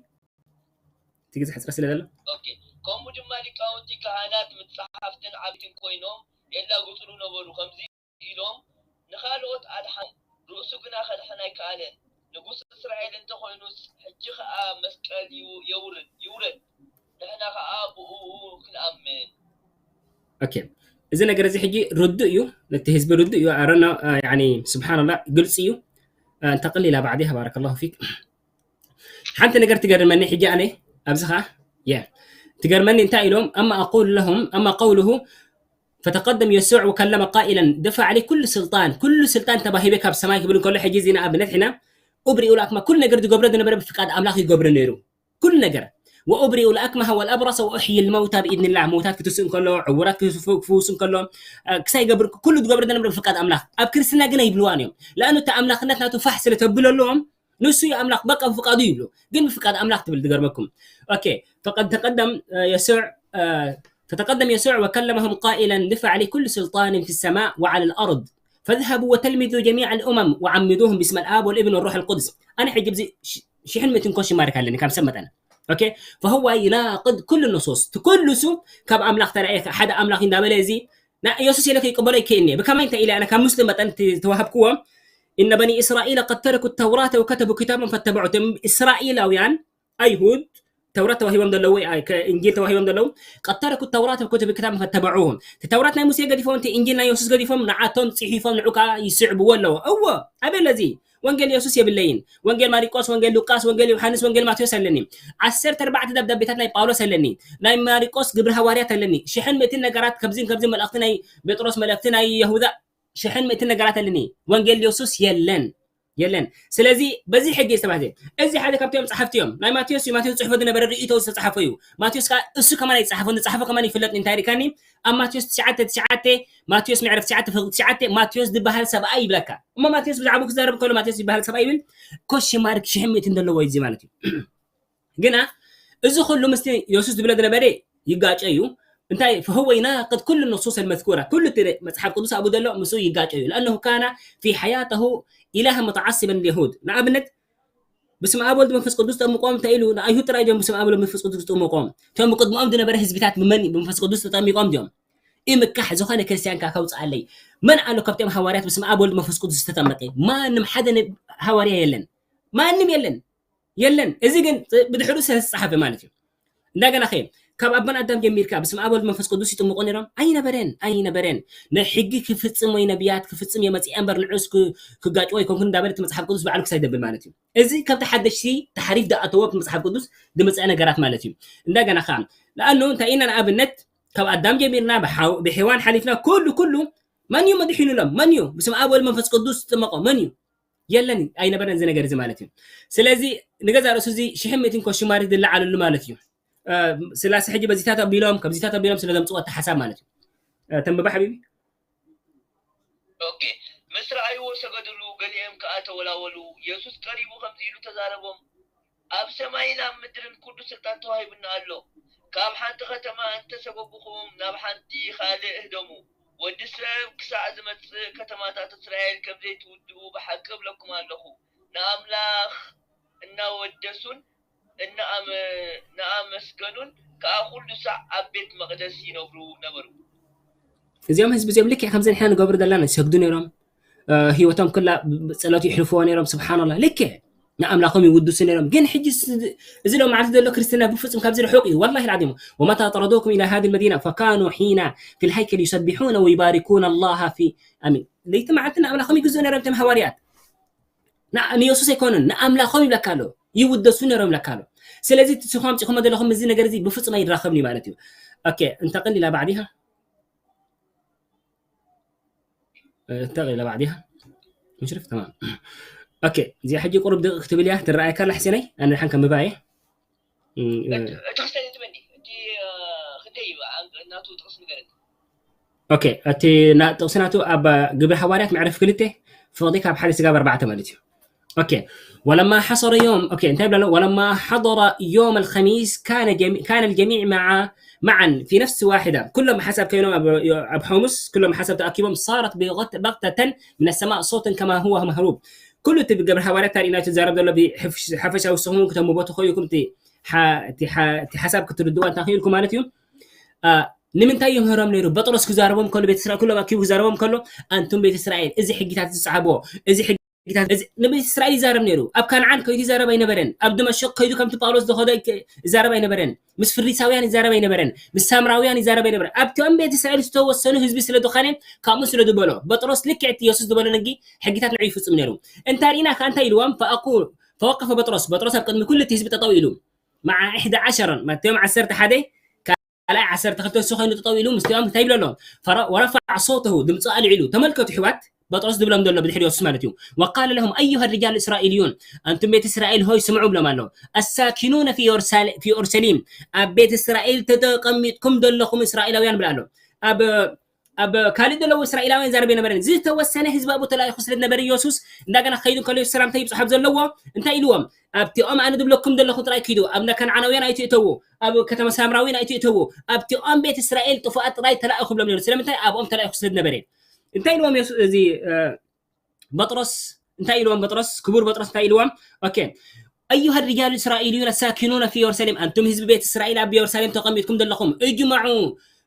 እቲ ግዜ ሕጽረት ስለ ዘሎ። ኦኬ። ከምኡ ድማ ሊቃውንቲ ካህናት፣ መጻሕፍትን ዓበይትን ኮይኖም የላግጹሉ ነበሩ። ከምዚ ኢሎም ንኻልኦት ኣድሓኖም፣ ርእሱ ግና ከድሕን ኣይከኣለን። ንጉስ እስራኤል እንተኾይኑስ፣ ሕጂ ኸኣ መስቀል ይው-፣ የውርድ፣ ይውረድ። ንሕና ኸኣ ብእኡ ክንኣምን። ኦኬ። እዚ ነገር እዚ ሕጂ ርዱእ እዩ፣ ነቲ ህዝቢ ርዱእ እዩ። ኣረና፣ አ፣ ያኒ፣ ስብሓንላህ፣ ግልጺ እዩ። አ፣ እንተቕል ኢላ ባዕዲ፣ ባረከላሁ ፊክ። ሓንቲ ነገር ትገርመኒ ሕጂ ኣነ፣ ኣብዚ ኸዓ፣ የ፣ ትገርመኒ እንታይ ኢሎም፣ "أما أقول لهم، أما قوله، فتقدم يسوع وكلم قائلا، دفع لي كل سلطان، ኩሉ ስልጣን ተባሂበ ካብ ሰማይ" ክብል እንከሎ፣ ሕጂ እዚ ንኣብነት ሕና፣ "أبرئ الأكمه"፣ ኩሉ ነገር ዝገብሮ ዝነበረ ብፍቃድ ኣምላኽ ይገብሮ ነይሩ። ኩሉ ነገር። "وأبرئ الأكمه والأبرص وأحيي الموتى بإذن الله"፣ ምውታት ክትስእ እንከሎ፣ ዕውራት ክፍ-፣ ክፍውስ እንከሎ፣ እ፣ ክሳይ ይገብር፣ ኩሉ ዝገብሮ ዝነበረ ብፍቃድ ኣምላኽ። ኣብ ክርስትና ግን ኣይብልዋን እዮም። ለኣኑ እቲ ኣምላኽነት ናቱ ፋሕ ስለ ተብለሎም፣ ንሱ እዩ ኣምላኽ፣ በቃ ብፍቃዱ ይብሉ። ግን ብፍቃድ ኣምላኽ ትብል ዝገርመኩም። ኦኬ፣ فقد تقدم، እ፣ يسوع، እ፣ فتقدم يسوع وكلمهم قائلا، دفع لي كل سلطان في السماء وعلى الأرض، فاذهبوا وتلمذوا جميع الأمم وعمدوهم باسم الآب والابن والروح القدس. ኣነ ሕጂ ብዚ ሽ-፣ ሽሕን ምእትን ኮሽ ይማርክ ኣለኒ ካብ ሰብ መጠን። ኦኬ? فهو يناقض كل النصوص። እቲ ኩሉ እሱ ካብ ኣምላኽ ተራእየ፣ ሓደ ኣምላኽ እንዳበለ እዚ፣ ና-፣ ኢየሱስ ኢለ ከይቅበሎ ይከይድኒ። ብከመይ እንታይ ኢለ ኣነ ካብ ሙስሊም መጠን ት-፣ ተዋሃብክዎ፣ إن بني إسرائيل قد تركوا التوراة وكتبوا كتابا فاتبعوه። እቶም እስራኤላውያን ኣይሁድ ተውራት ተዋሂቦም ዘለዉ ወይ ኣይ-፣ ከ-፣ እንጂል ተዋሂቦም ዘለዉ፣ قد تركوا التوراة وكتبوا كتابا فاتبعوهم። እቲ ተውራት ናይ ሙሴ ገዲፎም፣ እቲ እንጂል ናይ የሱስ ገዲፎም፣ ንዓቶም ጽሒፎም፣ ንዑ ከኣ ይስዕብዎ ኣለዉ። እወ፣ ኣበይ ኣሎ እዚ? ወንጌል የሱስ የብለይን። ወንጌል ማሪቆስ፣ ወንጌል ሉቃስ፣ ወንጌል ዮሃንስ፣ ወንጌል ማቴዎስ ኣለኒ። ዓሰርተ ኣርባዕተ ደብዳቤታት ናይ ጳውሎስ ኣለኒ። ናይ ማሪቆስ ግብሪ ሃዋርያት ኣለኒ። ሽሕን ምእትን ነገራት፣ ከብዚን ከብዚን መልእኽቲ ናይ ጴጥሮስ፣ መልእኽቲ ናይ የሁዳ፣ ሽሕን ምእትን ነገራት ኣለኒ። ወንጌል የሱስ የለን። የለን። ስለዚ በዚ ሕጊ ዝተባህለ፣ እዚ ሓደ ካብቶም ጸሓፍቲ እዮም። ናይ ማቴዎስ እዩ። ማቴዎስ ጽሕፎ ዝነበረ ርእይቶ ዝተጻሓፈ እዩ። ማቴዎስ ከኣ እሱ ከማን ኣይጻሓፎን፣ ዝጻሓፎ ከማን ይፍለጥ። እንታይ ሪካኒ? ኣብ ማቴዎስ ትሽዓተ ትሽዓተ፣ ማቴዎስ ምዕራፍ ትሽዓተ ፍቕዲ ትሽዓተ፣ ማቴዎስ ዝበሃል ሰብኣይ ይብለካ። እሞ ማቴዎስ ብዛዕባኡ ክዛረብ ከሎ፣ ማቴዎስ ዝበሃል ሰብኣይ ይብል፣ ኮሽማርክ ሽሕን ምእትን ዘለዎ እዩ እዚ ማለት እዩ። ግና እዚ ኩሉ ምስቲ የሱስ ዝብሎ ዝነበረ ይጋጨ እዩ። እንታይ? فهو يناقض كل النصوص المذكورة. ኩሉ እቲ መጽሓፍ ቅዱስ ኣብኡ ዘሎ ምስኡ ይጋጨ እዩ። لأنه كان في حياته إلها متعصبا لليهود. ንኣብነት፣ ብስመ ኣብ ወልድ መንፈስ ቅዱስ ጠምቆም እንታይ ኢሉ? ንኣይሁድ ጥራይ እዮም ብስመ ኣብ ወልድ መንፈስ ቅዱስ ዝጥምቆም። እቶም ብቅድሚኦም ዝነበረ ህዝብታት ብመን? ብመንፈስ ቅዱስ ተጠሚቆም ድዮም? ይምካሕ፣ ዝኾነ ክርስቲያን ከ ከውፅኣለይ። መን ኣሎ ካብቶም ሃዋርያት ብስመ ኣብ ወልድ መንፈስ ቅዱስ ዝተጠመቀ? ማንም ሓደ ነ-፣ ሃዋርያ የለን። ማንም የለን። የለን። እዚ ግን ብድሕሩ ስለ ዝተጻሓፈ ማለት እዩ። እንደገና ኸ ካብ ኣቦን ኣዳም ጀሚርካ ብስመ ኣብ ወልድ መንፈስ ቅዱስ ይጥምቁ ነይሮም? ኣይነበረን፣ ኣይነበረን። ናይ ሕጊ ክፍጽም ወይ ነቢያት ክፍጽም እየ መጺአ እምበር ንዑስ ክ-፣ ክጋጭዎ ኣይኮንኩን እንዳበለ እቲ መጽሓፍ ቅዱስ ባዕሉ ክሳይ ደብል ማለት እዩ። እዚ ካብቲ ሓደሽቲ ተሓሪፍ ዝኣተዎ መጽሓፍ ቅዱስ ዝመጽአ ነገራት ማለት እዩ። እንደገና ኸዓ ለኣኑ እንታይ ኢና ንኣብነት ካብ ኣዳም ጀሚርና ብሓው-፣ ብሔዋን ሓሊፍና ኩሉ፣ ኩሉ መን እዩ መድሒኑሎም? መን እዩ ብስመ ኣብ ወልድ መንፈስ ቅዱስ ዝጥመቆ? መን እዩ? የለን፣ ኣይነበረን እዚ ነገር እዚ ማለት እዩ። ስለዚ ንገዛ ርእሱ እዚ ሽሕን ምእትን ኮሽማሪ ዝለዓለሉ ማለት እዩ። እ፣ ስላሴ ሕጂ በዚታት ኣቢሎም፣ ከምዚታት ኣቢሎም ስለ ዘምጽዎ እቲ ሓሳብ ማለት እዩ። እ፣ ተንብባ ሓቢቢ። ኦኬ። ምስ ረኣይዎ ሰገዱሉ፣ ገሊኦም ከኣ ተወላወሉ። የሱስ ቀሪቡ ከምዚ ኢሉ ተዛረቦም፣ ኣብ ሰማይን ኣብ ምድርን ኩሉ ስልጣን ተዋሂቡኒ ኣሎ። ካብ ሓንቲ ከተማ እንተ ሰጎጉኹም፣ ናብ ሓንቲ ካልእ ህደሙ። ወዲ ሰብ ክሳዕ ዝመጽእ፣ ከተማታት እስራኤል ከም ዘይትውድኡ ብሓቂ እብለኩም ኣለኹ። ንኣምላኽ እናወደሱን እናኣመ-፣ እናኣመስገኑን ከኣ ኩሉ ሳዕ ኣብ ቤት መቕደስ ይነብሩ ነበሩ። እዚኦም ህዝቢ እዚኦም ልክዕ ከምዚ ንሕና ንገብሮ ዘለና ይሰግዱ ነይሮም። እ፣ ህይወቶም ክላ ብ-፣ ብጸሎት ይሕልፍዎ ነይሮም። ስብሓንላህ፣ ልክዕ ንኣምላኾም ይውድሱ ነይሮም። ግን ሕጂ ስ-፣ እዚ ሎማዓንቲ ዘሎ ክርስትና ብፍጹም ካብዚ ርሑቕ እዩ። ወላሂ ልዓዚም። ومتى طردوكم إلى هذه المدينة فكانوا حين في الهيكل يسبحون ويباركون الله في، ኣሚን። ለይቲ መዓልቲ ንኣምላኾም ይግዝኡ ነይሮም እቶም ሃዋርያት። ና-፣ ንየሱስ ኣይኮኑን፣ ንኣምላኾም ይብለካ ኣሎ። ይውደሱ ነይሮም ይብለካ ኣሎ። ስለዚ እቲ ንስኹም ኣምጺእኩሞ ዘለኹም እዚ ነገር እዚ ብፍጹም ኣይራኸብን እዩ ማለት እዩ። ኦኬ፣ እንተቕል ኢላ ባዕዲኻ። እ፣ እንተቕል ኢላ ባዕዲኻ። ሙሽሪፍ፣ ተማም። ኦኬ፣ እዚኣ ሕጂ ቁሩብ ድቕቕ ክትብል እያ ትረኣየካ ኣላ፣ ሕሴነይ። ኣነ ደሓን ከንብባ እየ። እም፣ እ፣ እቲ ክስተን ትበኒ፣ እቲ፣ እ፣ ክንደይ እዩ? ኣን-፣ እናቱ ጥቕስ ንገረኒ። ኦኬ፣ እቲ ና-፣ ጥቕሲ ናቱ ኣብ ግብሪ ሃዋርያት ምዕራፍ ክልተ ፍቕዲ ካብ ሓደ ስጋብ ኣርባዕተ ማለት እዩ። ኦኬ፣ ولما حضر يوم، ኦኬ፣ እንታይ ይብላ ኣሎ? ولما حضر يوم الخميس كان جميع، كان الجميع مع-، معا في نفس واحدة. ኩሎም ብሓንሳብ ኮይኖም ኣብ፣ ኣብ ሓሙስ፣ ኩሎም ብሓንሳብ ተኣኪቦም، صارت بغت-، بغتة من السماء صوت كما هو مهروب። ኩሉ እቲ ብግብሪ ሃዋርያት ታሪእና ትዛረብ ዘሎ ብሕፍ-፣ ሓፈሻዊ ንስኹም እውን ክተንብቦ ትኽእሉ ኢኹም። እቲ ሓ-፣ እቲ ሓ-፣ እቲ ሓሳብ ክትርድዋ እንተ ክኢልኩም ማለት እዩ። አ፣ ንምንታይ ይምህሮም ነይሩ? ጴጥሮስ ክዛረቦም ከሎ፣ ቤተ እስራኤል ኩሎም ኣኪቡ ክዛረቦም ከሎ፣ ኣንቱም ቤተ እስራኤል፣ እዚ ሕጊታት ዝጸሓፍዎ፣ እዚ ሕጊታት፣ እዚ ንቤተ እስራኤል ይዛረብ ነይሩ። ኣብ ካንዓን ከይዱ ይዛረብ ኣይነበረን። ኣብ ደመሽቅ ከይዱ ከምቲ ጳውሎስ ዝኸዶ ይክ-፣ ይዛረብ ኣይነበረን። ምስ ፍሪሳውያን ይዛረብ ኣይነበረን። ምስ ሳምራውያን ይዛረብ ኣይነበረን። ኣብቲኦም ቤተ እስራኤል ዝተወሰኑ ህዝቢ ስለ ዝኾነ፣ ከምኡ ስለ ዝበሎ፣ ጴጥሮስ ልክዕ እቲ የሱስ ዝበሎ ነጊ ሕጊታት ንዑ ይፍጽም ነይሩ። እንታይ ርኢና ከ እንታይ ኢልዎም? ፈኣቁ-፣ ፈወቀፈ ጴጥሮስ፣ ጴጥሮስ ኣብ ቅድሚ ኩሉ እቲ ህዝቢ ጠጠው ኢሉ፣ መዓ ኢሕዳ ዓሸረን፣ ማለት እዮም ዓሰርተ ሓደ፣ ካልኣይ ዓሰርተ ክልተ እሱ ኮይኑ ጠጠው ኢሉ ምስቲኦም እንታይ ይብሎ ኣሎ? ፈረ-፣ ወረፈዐ ሶውተሁ፣ ድምፁ ኣልዒሉ። ተመልከቱ ኣሕዋት፣ ጴጥሮስ ዝብሎም ዘሎ ብድሕሪ የሱስ ማለት እዩ። ወቃለ ለሁም ኣዩሃ ሪጃል እስራኤልዩን፣ ኣንቱም ቤት እስራኤል ሆይ ስምዑ ብሎም ኣሎ። ኣሳኪኑነ ፊ ዮርሳሌ-፣ ፊ ኦርሸሊም፣ ኣብ ቤት እስራኤል ተተቀሚጥኩም ዘለኹም እስራኤላውያን ብላ ኣሎ። ኣብ ኣብ ካልእ ዘለዉ እስራኤላውያን ይዛረብ ኣይነበረን። ዝተወሰነ ህዝቢ ኣብኡ ተላኢኹ ስለ ዝነበረ የሱስ እንዳገና ክኸይድ እንከሎ የሱስ ሰላምታ ይብጽሖም ዘለዎ እንታይ ኢልዎም? ኣብቲኦም ኣነ ዝብለኩም ዘለኹ ጥራይ ኪዱ። ኣብ ከነዓናውያን ኣይትእተዉ፣ ኣብ ከተማ ሳምራውያን ኣይትእተዉ፣ ኣብቲኦም ቤት እስራኤል ጥፉኣት ጥራይ ተላኢኹ ብሎም ነይሩ። ስለምንታይ? ኣብኦም ተላኢኹ ስለ ዝነበረ። እንታይ ኢልዎም የሱ-፣ እዚ፣ እ፣ ጴጥሮስ እንታይ ኢልዎም? ጴጥሮስ፣ ክቡር ጴጥሮስ እንታይ ኢልዎም? ኦኬ። ኣዩሃ ሪጃል እስራኤልዩን ኣሳኪኑነ ፊ የሩሳሌም፣ ኣንቱም ህዝቢ ቤት እስራኤል ኣብ የሩሳሌም ተቐሚጥኩም ዘለኹም፣ እጅመዑ፣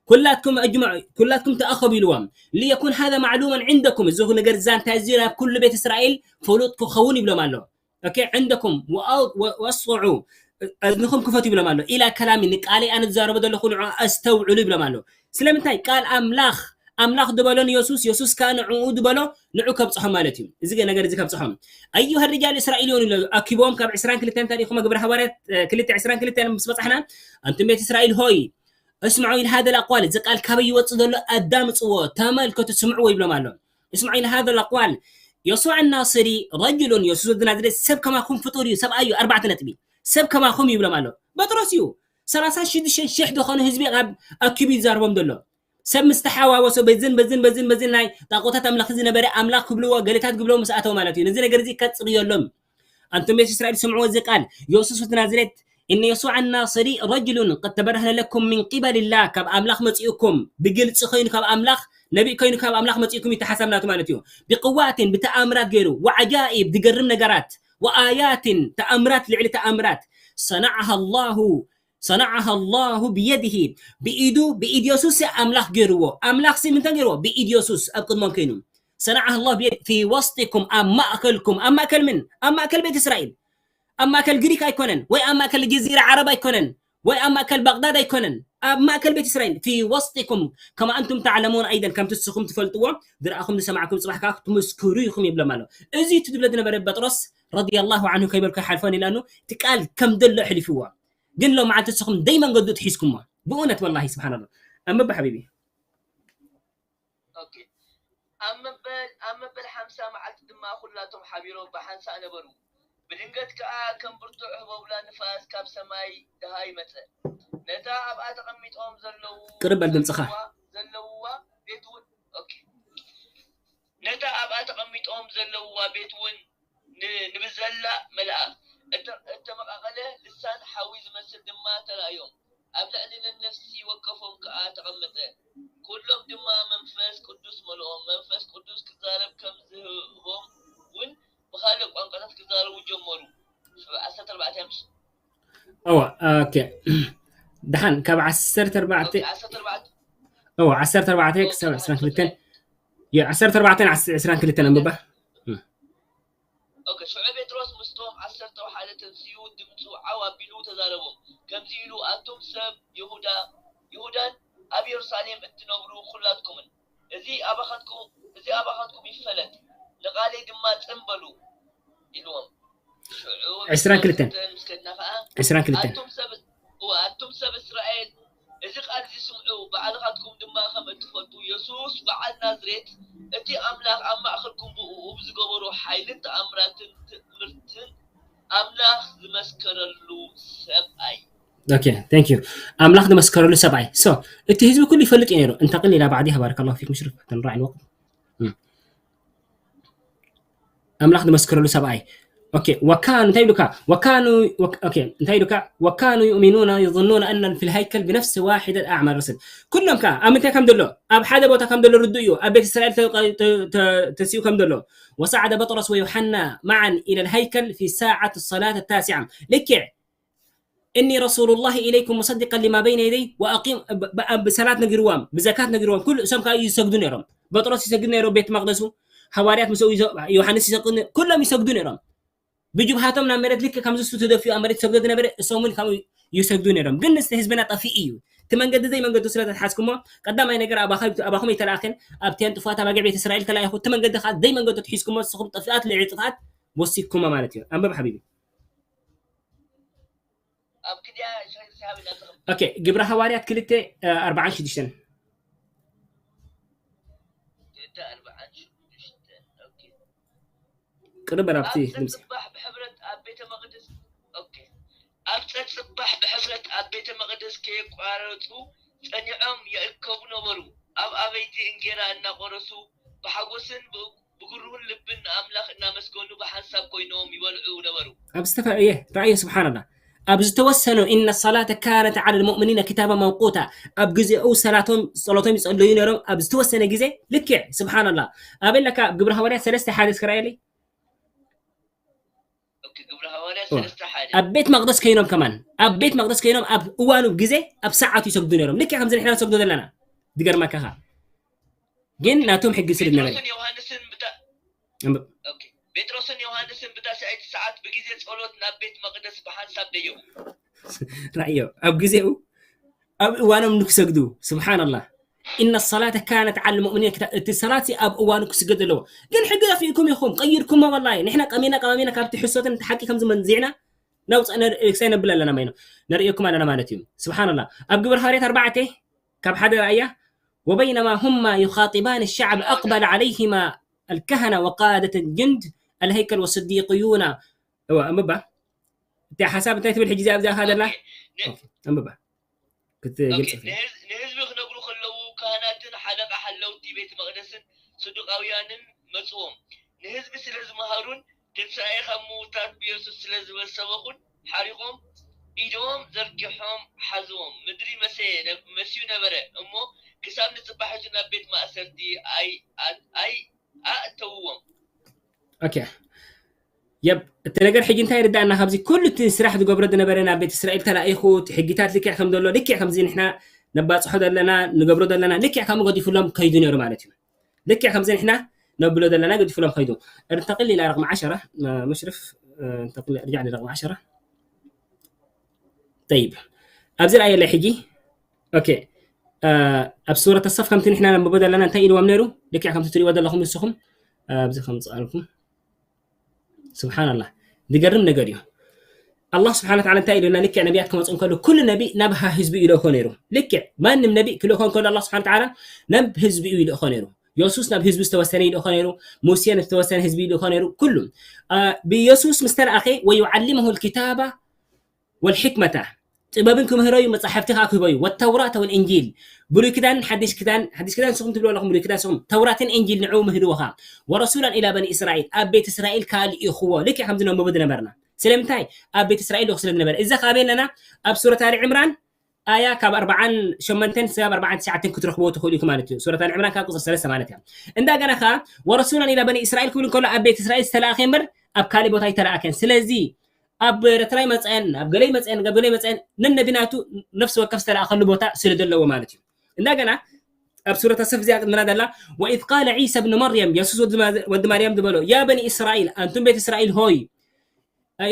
ኩላትኩም እጅመዑ፣ ኩላትኩም ተኣኸቡ ኢልዎም። ሊየኩን ሃዛ ማዕሉመን ዕንደኩም፣ እዚ ነገር ዛንታ እዚ ናብ ኩሉ ቤት እስራኤል ፍሉጥ ክኸውን ይብሎም ኣሎ። ኦኬ፣ ዕንደኩም ወኣው-፣ ወ-፣ ወኣስቑዑ፣ እዝንኹም ክፈቱ ይብሎም ኣሎ። ኢላ ከላሚ፣ ንቃለይ ኣነ ዝዛረቦ ዘለኹ ንዑ ኣስተውዕሉ ይብሎም ኣሎ። ስለምንታይ? ቃል ኣምላኽ ኣምላኽ ዝበሎ ንየሱስ፣ የሱስ ከኣ ንዕኡ ዝበሎ ንዑ ከብጽሖም ማለት እዩ። እዚ ነገር እዚ ከብጽሖም። ኣዩሃ ሪጃል እስራኤልዮን ኢሉ ኣኪቦም ካብ ዕስራን ክልተን ታሪኽኩም ግብረ ሃዋርያት፣ እ፣ ክልተ ዕስራን ክልተን ምስ በጻሕና፣ ኣንቱም ቤት እስራኤል ሆይ፣ እስምዑ ኢለ ሃዘል ኣቋል፣ እዚ ቃል ካበይ ይወጽእ ዘሎ ኣዳምጽዎ፣ ተመልከቱ፣ ስምዕዎ ይብሎም ኣሎ። እስምዑ ኢለ ሃዘል ኣቋል፣ የሱዕ ኣናስሪ ረጅሉን፣ የሱስ ወዲ ናዝሬት ሰብ ከማኹም ፍጡር እዩ፣ ሰብኣይ እዩ፣ ኣርባዕተ ነጥቢ። ሰብ ከማኹም ይብሎም ኣሎ። ጴጥሮስ እዩ። ሰላሳ ሽዱሽተ ሺሕ ዝኾነ ህዝቢ ኣብ ኣኪቡ ይዛረቦም ዘሎ። ሰብ ምስ ተሓዋወሶ በዝን በዝን በዝን በዝን ናይ ጣቆታት ኣምላኽ ዝነበረ ኣምላኽ ክብልዎ ገሌታት ክብልዎ ምስ ኣተው ማለት እዩ። ነዚ ነገር እዚ ከጽርየሎም። ኣንቱም ቤት እስራኤል ስምዕዎ እዚ ቃል፣ የሱስ ወዲ ናዝሬት እነ የሱዕ ኣናስሪ ረጅሉን ቀድ ተበረህነ ለኩም ምን ቂበልላህ፣ ካብ ኣምላኽ መጺኡኩም፣ ብግልጺ ኮይኑ ካብ ኣምላኽ፣ ነቢይ ኮይኑ ካብ ኣምላኽ መጺኡኩም እዩ፣ እቲ ሓሳብ ናቱ ማለት እዩ። ብቅዋትን ብተኣምራት ገይሩ፣ ወዓጃኢብ ዝገርም ነገራት፣ ወኣያትን ተኣምራት ልዕሊ ተኣምራት፣ ሰነዓሃ ኣላሁ ሰነዓሃ ኣላሁ ብየድሂ፣ ብኢዱ፣ ብኢድ የሱስ ኣምላኽ ገይርዎ። ኣምላኽ ሲ ምንታይ ገይርዎ? ብኢድ የሱስ ኣብ ቅድሞም ኮይኑ። ሰነዓሃ ኣላሁ ብየድ ፊ ወስጢኩም፣ ኣብ ማእከልኩም። ኣብ ማእከል ምን? ኣብ ማእከል ቤት እስራኤል። ኣብ ማእከል ግሪክ ኣይኮነን፣ ወይ ኣብ ማእከል ጀዚራ ዓረብ ኣይኮነን፣ ወይ ኣብ ማእከል ባግዳድ ኣይኮነን። ኣብ ማእከል ቤት እስራኤል፣ ፊ ወስጢኩም፣ ከማ ኣንቱም ተዕለሙን ኣይደን፣ ከምቲ ንስኹም ትፈልጥዎ፣ ዝረኣኹም ዝሰማዕኩም ጽባሕ ከኣ ትምስክሩ ኢኹም ይብሎም ኣሎ። እዚ እቲ ዝብሎ ዝነበረ ጴጥሮስ ረዲየላሁ ዓንሁ ከይበልኩ ኣይሓልፎን ኢላኑ፣ እቲ ቃል ከም ዘሎ ኣሕሊፍዎ። ግን ሎም መዓልቲ ንስኹም ደይ መንገዱ ትሒዝኩሞ። ብእውነት ወላሂ ስብሓንላ። ኣንብባ ሓቢቢ። ኦኬ። ኣብ መበል፣ ኣብ መበል ሓምሳ መዓልቲ ድማ ኩላቶም ሓቢሮም ብሓንሳእ ነበሩ። ብድንገት ከኣ ከም ብርቱዕ ህቦብላ ንፋስ ካብ ሰማይ ደሃይ መጸ። ነታ ኣብኣ ተቐሚጦም ዘለዉ ቅርብ በል ድምጽኻ። ዘለውዋ፣ ዘለውዋ ቤት እውን፣ ኦኬ። ነታ ኣብኣ ተቐሚጦም ዘለውዋ ቤት እውን ን-፣ ንብዘላ መልኣ። እተ-፣ እተመቓቐለ ልሳን ሓዊ ዝመስል ድማ ተራእዮም። ኣብ ልዕሊ ነነፍሲ ወከፎም ከኣ ተቐመጠ። ኩሎም ድማ መንፈስ ቅዱስ መልኦም። መንፈስ ቅዱስ ክዛረብ ከም ዝህቦም እውን ብኻልእ ቋንቋታት ክዛረቡ ጀመሩ። ዓሰርተ ኣርባዕተ ምስ እወ፣ ኦኬ። ደሓን ካብ ዓሰርተ ኣርባዕተ፣ ኦኬ፣ ዓሰርተ ኣርባዕተ። እወ፣ ዓሰርተ ኣርባዕተ ክሳብ ዓሰርተ ኣርባዕተ። ዓሰርተ ኣርባዕተ። የ-፣ ዓሰርተ ኣርባዕተ ዓስ-፣ ዕስራን ክልተን ኣንብባ። እም። ኦኬ፣ ሽዑ ጴጥሮስ ምስቶም ዓሰርተ ሓደ ተንሲኡ ድምጹ ዓው ኣቢሉ ተዛረቦም። ከምዚ ኢሉ፣ ኣቱም ሰብ ይሁዳ፣ ይሁዳን ኣብ የሩሳሌም እትነብሩ ኩላትኩምን፣ እዚ ኣባኻትኩም፣ እዚ ኣባኻትኩም ይፈለጥ፣ ንቓለይ ድማ ጽን በሉ ኢልዎም። ሽዑ ዕስራን ክልተን። ምስ ከድና ኸኣ፣ ዕስራን ክልተን። ኣቱም ሰብ፣ እወ፣ ኣቱም ሰብ እስራኤል፣ እዚ ቃል እዚ ስምዑ፣ ባዕልኻትኩም ድማ ከም እትፈልጡ፣ የሱስ በዓል ናዝሬት፣ እቲ ኣምላኽ ኣብ ማእከልኩም ብእኡ ብዝገበሮ ሓይልን ተኣምራትን ትእምርትን ኣምላኽ ዝመስከረሉ ሰብኣይ። ኦኬ፣ thank you። ኣምላኽ ዝመስከረሉ ሰብኣይ። So፣ እቲ ህዝቢ ኩሉ ይፈልጥ እዩ ነይሩ። انتقل إلى بعدها، بارك الله فيك مشرف، حتى نراعي الوقت. እም። ኣምላኽ ዝመስከረሉ ሰብኣይ። ኦኬ፣ ወካኑ፣ እንታይ ኢሉካ? ወካኑ፣ ወክ-፣ ኦኬ፣ እንታይ ኢሉካ? ወካኑ يؤمنون يظنون أن في الهيكل بنفس واحدة أعمال الرسل። ኩሎም ከኣ ኣብ ምንታይ ከም ዘሎ፣ ኣብ ሓደ ቦታ ከም ዘሎ ርዱእ እዩ። ኣብ ቤት እስራኤል ተ-፣ ተ-፣ ተ-፣ ተሲኡ ከም ዘሎ። وصعد بطرس ويوحنا معا إلى الهيكل في ساعة الصلاة التاسعة። ልክዕ እኒ ረሱሉላሂ ኢለይኩም ሙሰዲቀን ሊማ በይነ የደይ ወኣቂም፣ ብ-፣ ብ-፣ ብሰላት ነጊርዎም፣ ብዘካት ነጊርዎም፣ ኩሉ እሶም ከዓ ይሰግዱ ነይሮም። በጥሮስ ይሰግድ ነይሩ ቤት መቅደሱ፣ ሃዋርያት ምስኡ ይዘ-፣ ዮሃንስ ይሰግዱ ነ-፣ ኩሎም ይሰግዱ ነይሮም። ብጅብሃቶም ናብ መሬት ልክዕ ከምዚ እሱ ተደፊኡ ኣብ መሬት ይሰግዶ ዝነበረ እሶም እውን ከምኡ ይሰግዱ ነይሮም። ግን ንስቲ ህዝብና ጠፊእ እዩ። እቲ መንገዲ ዘይመንገዱ ስለ ተትሓዝኩሞ፣ ቀዳማይ ነገር ኣባኻ-፣ ኣባኹም ኣይተላእኽን፣ ኣብተን ጥፉኣት ኣባጊዕ ቤት እስራኤል ተላኢኹ፣ እቲ መንገዲ ከዓ ዘይመንገዱ ትሒዝኩሞ፣ ንስኹም ጥፍኣት ልዕሊ ጥፍኣት ወሲድኩሞ ማለት እዩ። ኣንብብ ሓቢቢ። ኣብ ክልቲኣ ሸ-፣ ሸሃብ ኢና ንረኽብ። ኦኬ፣ ግብረ ሃዋርያት ክልተ፣ እ፣ ኣርባዓን ሽዱሽተን። ክልተ ኣርባዓን ሽዱሽተን፣ ኦኬ። ቅርብ በል ኣብቲ ኣብ ድምፂ። ጸጽባሕ ብሕብረት ኣብ ቤተ መቕደስ፣ ኦኬ። ኣብ ጸጽባሕ ብሕብረት ኣብ ቤተ መቕደስ ከየቋረጹ ጸኒዖም ይእከቡ ነበሩ። ኣብ ኣበይቲ እንጌራ እናቖረሱ ብሓጎስን ብ-፣ ብግሩህን ልብን ንኣምላኽ እናመስገኑ ብሓንሳብ ኮይኖም ይበልዑ ነበሩ። ኣብ ዝተፈ-፣ እየ፣ ረኣየ፣ ስብሓንላ። ኣብ ዝተወሰኑ፣ إن الصلاة كانت على المؤمنين كتابا موقوتا፣ ኣብ ግዜኡ ሰላቶም፣ ጸሎቶም ይጸልዩ ነይሮም። ኣብ ዝተወሰነ ግዜ፣ ልክዕ፣ ስብሓንላ። ኣበይ ኣለካ? ኣብ ግብረ ሃዋርያት ሰለስተ ሓደ እስከ ረኣየለይ። ኦኬ፣ ግብረ ሃዋርያት ኦ። ሰለስተ ሓደ። ኣብ ቤት መቕደስ ኮይኖም ከማን፣ ኣብ ቤት መቕደስ ኮይኖም ኣብ እዋኑ ግዜ፣ ኣብ ሰዓቱ ይሰግዱ ነይሮም። ልክዕ ከምዚ ንሕና ንሰግዶ ዘለና። ዝገርመካ ኸኣ። ግን ናቶም ሕጊ ስለ ዝነበረ። ጴጥሮስን ዮሃንስን ብታ-፣ እምብ-፣ ኦኬ። ጴጥሮስን ዮሃንስን ብታሽዐይቲ ሰዓት ብግዜ ጸሎት ናብ ቤት መቕደስ ብሓንሳብ ደየቡ። ራእዮ፣ ኣብ ግዜኡ፣ ኣብ እዋኖም ንክሰግዱ፣ ስብሓንላህ። إن الصلاة كانت على المؤمنين كتاب። እቲ ሰላት ኣብ እዋኑ ክስገድ ኣለዎ። ግን ሕጊ ጠፊእኩም ኢኹም፣ ቀይርኩሞ። ወላሂ ንሕና ቀሚና ቀማሚና ካብቲ ሕሶትን እቲ ሓቂ ከምዚ መንዚዕና ናውፃ ክሳይ ነብል ኣለና ማይኖ ነርእየኩም ኣለና ማለት እዩ። ስብሓንላ። ኣብ ግብር ሃዋርያት ኣርባዕተ ካብ ሓደ ራእያ وبينما هما يخاطبان الشعب أقبل عليهما الكهنة وقادة الجند الهيكل والصديقيون. እዋ እምባ እቲ ሓሳብ እንታይ ትብል ሕጂ እዚኣ ኣብዚኣ ካደላ? ኣንብባ ክትገልጽ። ንህዝቢ ክነግሩ ከለዉ ካህናትን ሓለቃ ሓለውቲ ቤት መቕደስን ሰዱቃውያንን መጽዎም፣ ንህዝቢ ስለ ዝመሃሩን ትንሳኤ ካብ ምዉታት ብየሱስ ስለ ዝበሰበኹን ሓሪቖም ኢዶም ዘርጊሖም ሓዝዎም። ምድሪ መሰየ መስዩ ነበረ እሞ ክሳብ ንጽባሒቱ ናብ ቤት ማእሰርቲ ኣይ ኣይ ኣእተውዎም። ኦኬ የብ እቲ ነገር ሕጂ እንታይ ይርዳእና ካብዚ ኩሉ እቲ ስራሕ ዝገብሮ ዝነበረ ናብ ቤት እስራኤል ተላኢኹ እቲ ሕጊታት ልክዕ ከም ዘሎ ልክዕ ከምዚ ንሕና ነባፅሖ ዘለና ንገብሮ ዘለና ልክዕ ከምኡ ገዲፉሎም ከይዱ ነይሩ ማለት እዩ። ልክዕ ከምዚ ንሕና ነብሎ ዘለና ገዲፉሎም ከይዱ። እንተቅል ኢላ ረቅሚ ዓሸራ መሽርፍ እንተቅል ርጃዕ ረቅሚ ዓሸራ ጠይብ ኣብዚ ረኣየለ ሕጂ ኦኬ ኣብ ሱረት ኣሰፍ ከምቲ ንሕና ነንብቦ ዘለና እንታይ ኢልዎም ነይሩ? ልክዕ ከምቲ ትሪእዎ ዘለኹም ንስኹም ኣብዚ ከምፅኣልኩም ስብሓንላህ ዝገርም ነገር እዩ። ኣላህ ስብሓን ወተዓላ እንታይ ኢሉና? ልክዕ ነቢያት ክመፁ እንከሉ ኩሉ ነቢ ናብ ሃ ህዝቢ ይልእኮ ነይሩ። ልክዕ ማንም ነቢ ክልእኮ እንከሉ ኣላህ ስብሓን ወተዓላ ናብ ህዝቢ እዩ ይልእኮ ነይሩ። የሱስ ናብ ህዝቢ ዝተወሰነ ይልእኮ ነይሩ። ሙሴ ዝተወሰነ ህዝቢ ይልእኮ ነይሩ። ኩሉ ብየሱስ ምስ ተለኣኸ ወዩዓሊመሁ ልኪታባ ወልሕክመታ ጥበብን ክምህረዩ መጻሕፍቲ ከዓ ክህበዩ ወተውራተ ወልእንጂል ብሉይ ክዳን ሓዲሽ ክዳን ሓዲሽ ክዳን ንስኹም ትብሉ ኣለኹም ብሉይ ክዳን ንስኹም ተውራትን እንጂል ንዕኡ ምህርዎ ከዓ ወረሱላን ኢላ በኒ እስራኤል ኣብ ቤት እስራኤል ከዓ ልኢኽዎ ልክዕ ከምዚ ነንብቦ ዝነበርና ስለምንታይ ኣብ ቤት እስራኤል ልእኹ ስለ ዝነበረ እዛ ከዓ ኣለና ኣብ ሱረት ኣሊ ዕምራን ኣያ ካብ ኣርባዓን ሸሞንተን ስጋብ ኣርባዓን ትሽዓተን ክትረኽብዎ ትኽእሉ ኢኹም ማለት እዩ። ሱረት ኣሊ ዕምራን ካብ ቁፅሪ ሰለስተ ማለት እያ። እንደገና ከዓ ወረሱላን ኢላ በኒ እስራኤል ክብል እንከሎ ኣብ ቤት እስራኤል ዝተለኣኸ እምበር ኣብ ካልእ ቦታ ኣይተለኣከን። ስለዚ ኣብ ኤርትራ ይመፀን ኣብ ገለ ይመፀን ኣብ ገለ ይመፀን ነነቢ ናቱ ነፍሲ ወከፍ ዝተለኣኸሉ ቦታ ስለ ዘለዎ ማለት እዩ። እንደገና ኣብ ሱረት ኣሰፍ እዚኣ ቅድምና ዘላ ወኢዝ ቃለ ዒሳ ብን መርየም የሱስ ወዲ ማርያም ዝበሎ ያ በኒ እስራኤል ኣንቱም ቤት እስራኤል ሆይ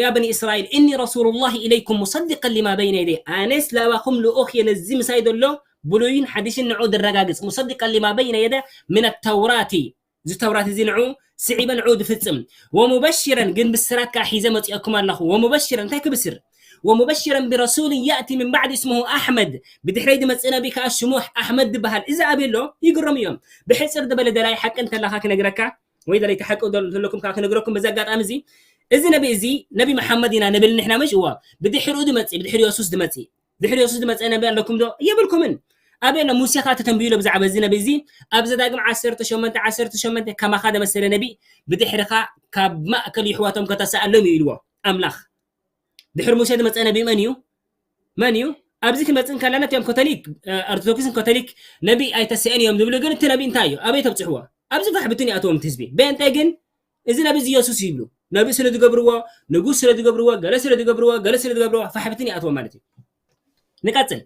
يا بني إسرائيل إني رسول الله إليكم مصدقا لما بين يدي ኣነስ ላባኹም ልኡኽ እየ ነዚ ምሳይ ዘሎ ብሉይን ሓዲሽን ንዑ ድረጋግጽ مصدقا لما بين يدي من التوراة እዚ ተውራት እዚ ንዑ ስዒበ ንዑ ድፍጽም ومبشرا ግን ብስራት ከዓ ሒዘ መጺኦኩም ኣለኹ ومبشرا እንታይ ክብስር ومبشرا برسول يأتي من بعد اسمه أحمد ብድሕረይ ድመጽእ ነቢ ከዓ ሽሙ ኣሕመድ ድበሃል እዚ ኣበይ ኣሎ ይግረሙ እዮም ብሕጽር ዝበለ ደላይ ሓቂ እንተለኻ ክነግረካ ወይ ደለይቲ ሓቂ ዘለኩም ከዓ ክነግረኩም በዚ ኣጋጣሚ እዚ እዚ ነቢ እዚ ነቢ መሓመድ ኢና ንብል ንሕና መሽ እዋ ብድሕሪኡ ድመፅእ ብድሕሪ የሱስ ድመፅእ ድሕሪ የሱስ ድመፀ ነቢ ኣለኩም ዶ የብልኩምን ኣበይ ኣሎ ሙሴ ከዓ ተተንብዩ ኣሎ ብዛዕባ እዚ ነቢ እዚ ኣብ ዘዳግም ዓሰርተ ሸሞንተ ዓሰርተ ሸሞንተ ከማኻ ደመሰለ ነቢ ብድሕርኻ ካብ ማእከል ይሕዋቶም ከተሰኣሎም እዩ ኢልዎ ኣምላኽ ድሕሪ ሙሴ ድመፀ ነቢ መን እዩ መን እዩ ኣብዚ ክመፅእ እንከለና እቲኦም ኮተሊክ ኦርቶዶክስን ኮተሊክ ነቢ ኣይተስአን እዮም ዝብሉ ግን እቲ ነቢ እንታይ እዩ ኣበይ ተብፅሕዎ ኣብዚ ፋሕብትን ይኣትዎም እቲ ህዝቢ በእንታይ ግን እዚ ነቢ እዚ የሱስ ይብሉ ነቢ ስለ ዝገብርዎ ንጉስ ስለ ዝገብርዎ ገለ ስለ ዝገብርዎ ገለ ስለ ዝገብርዎ ፋሕብትን ይኣትዎም ማለት እዩ ንቀፅል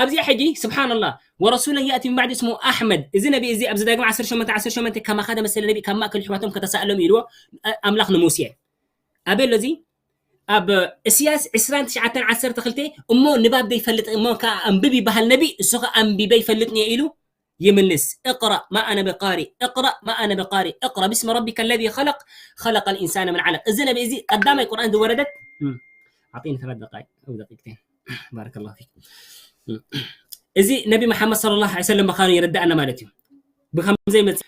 ኣብዚኣ ሕጂ ስብሓንላህ ወረሱለን ያእቲ ምን ባዕድ እስሙ ኣሕመድ እዚ ነቢ እዚ ኣብዚ ዳግም ዓሰርተ ሸሞንተ ዓሰርተ ሸሞንተ ከማኻ ደመሰለ ነቢ ካብ ማእከል ይሕዋቶም ከተሳእሎም ኢልዎ ኣምላኽ ንሙሴ ኣበይ ኣሎ እዚ ኣብ እስያስ ዕስራን ትሽዓተን ዓሰርተ ክልተ እሞ ንባብ ዘይፈልጥ እሞ ከዓ ኣንብብ ይበሃል ነቢ እሱ ከዓ ኣንቢበ ይፈልጥ እየ ኢሉ ይምልስ اقرأ ما أنا بقارئ اقرأ ما أنا بقارئ اقرأ باسم ربك الذي خلق خلق الإنسان من علق እዚ ነቢ እዚ ቀዳማይ ቁርኣን ዝወረደት أعطيني ثلاث دقائق أو دقيقتين بارك الله فيك እዚ ነቢ መሓመድ صلى الله عليه وسلم ምዃኑ ይርዳእና ማለት እዩ ብከምዘይ መፅ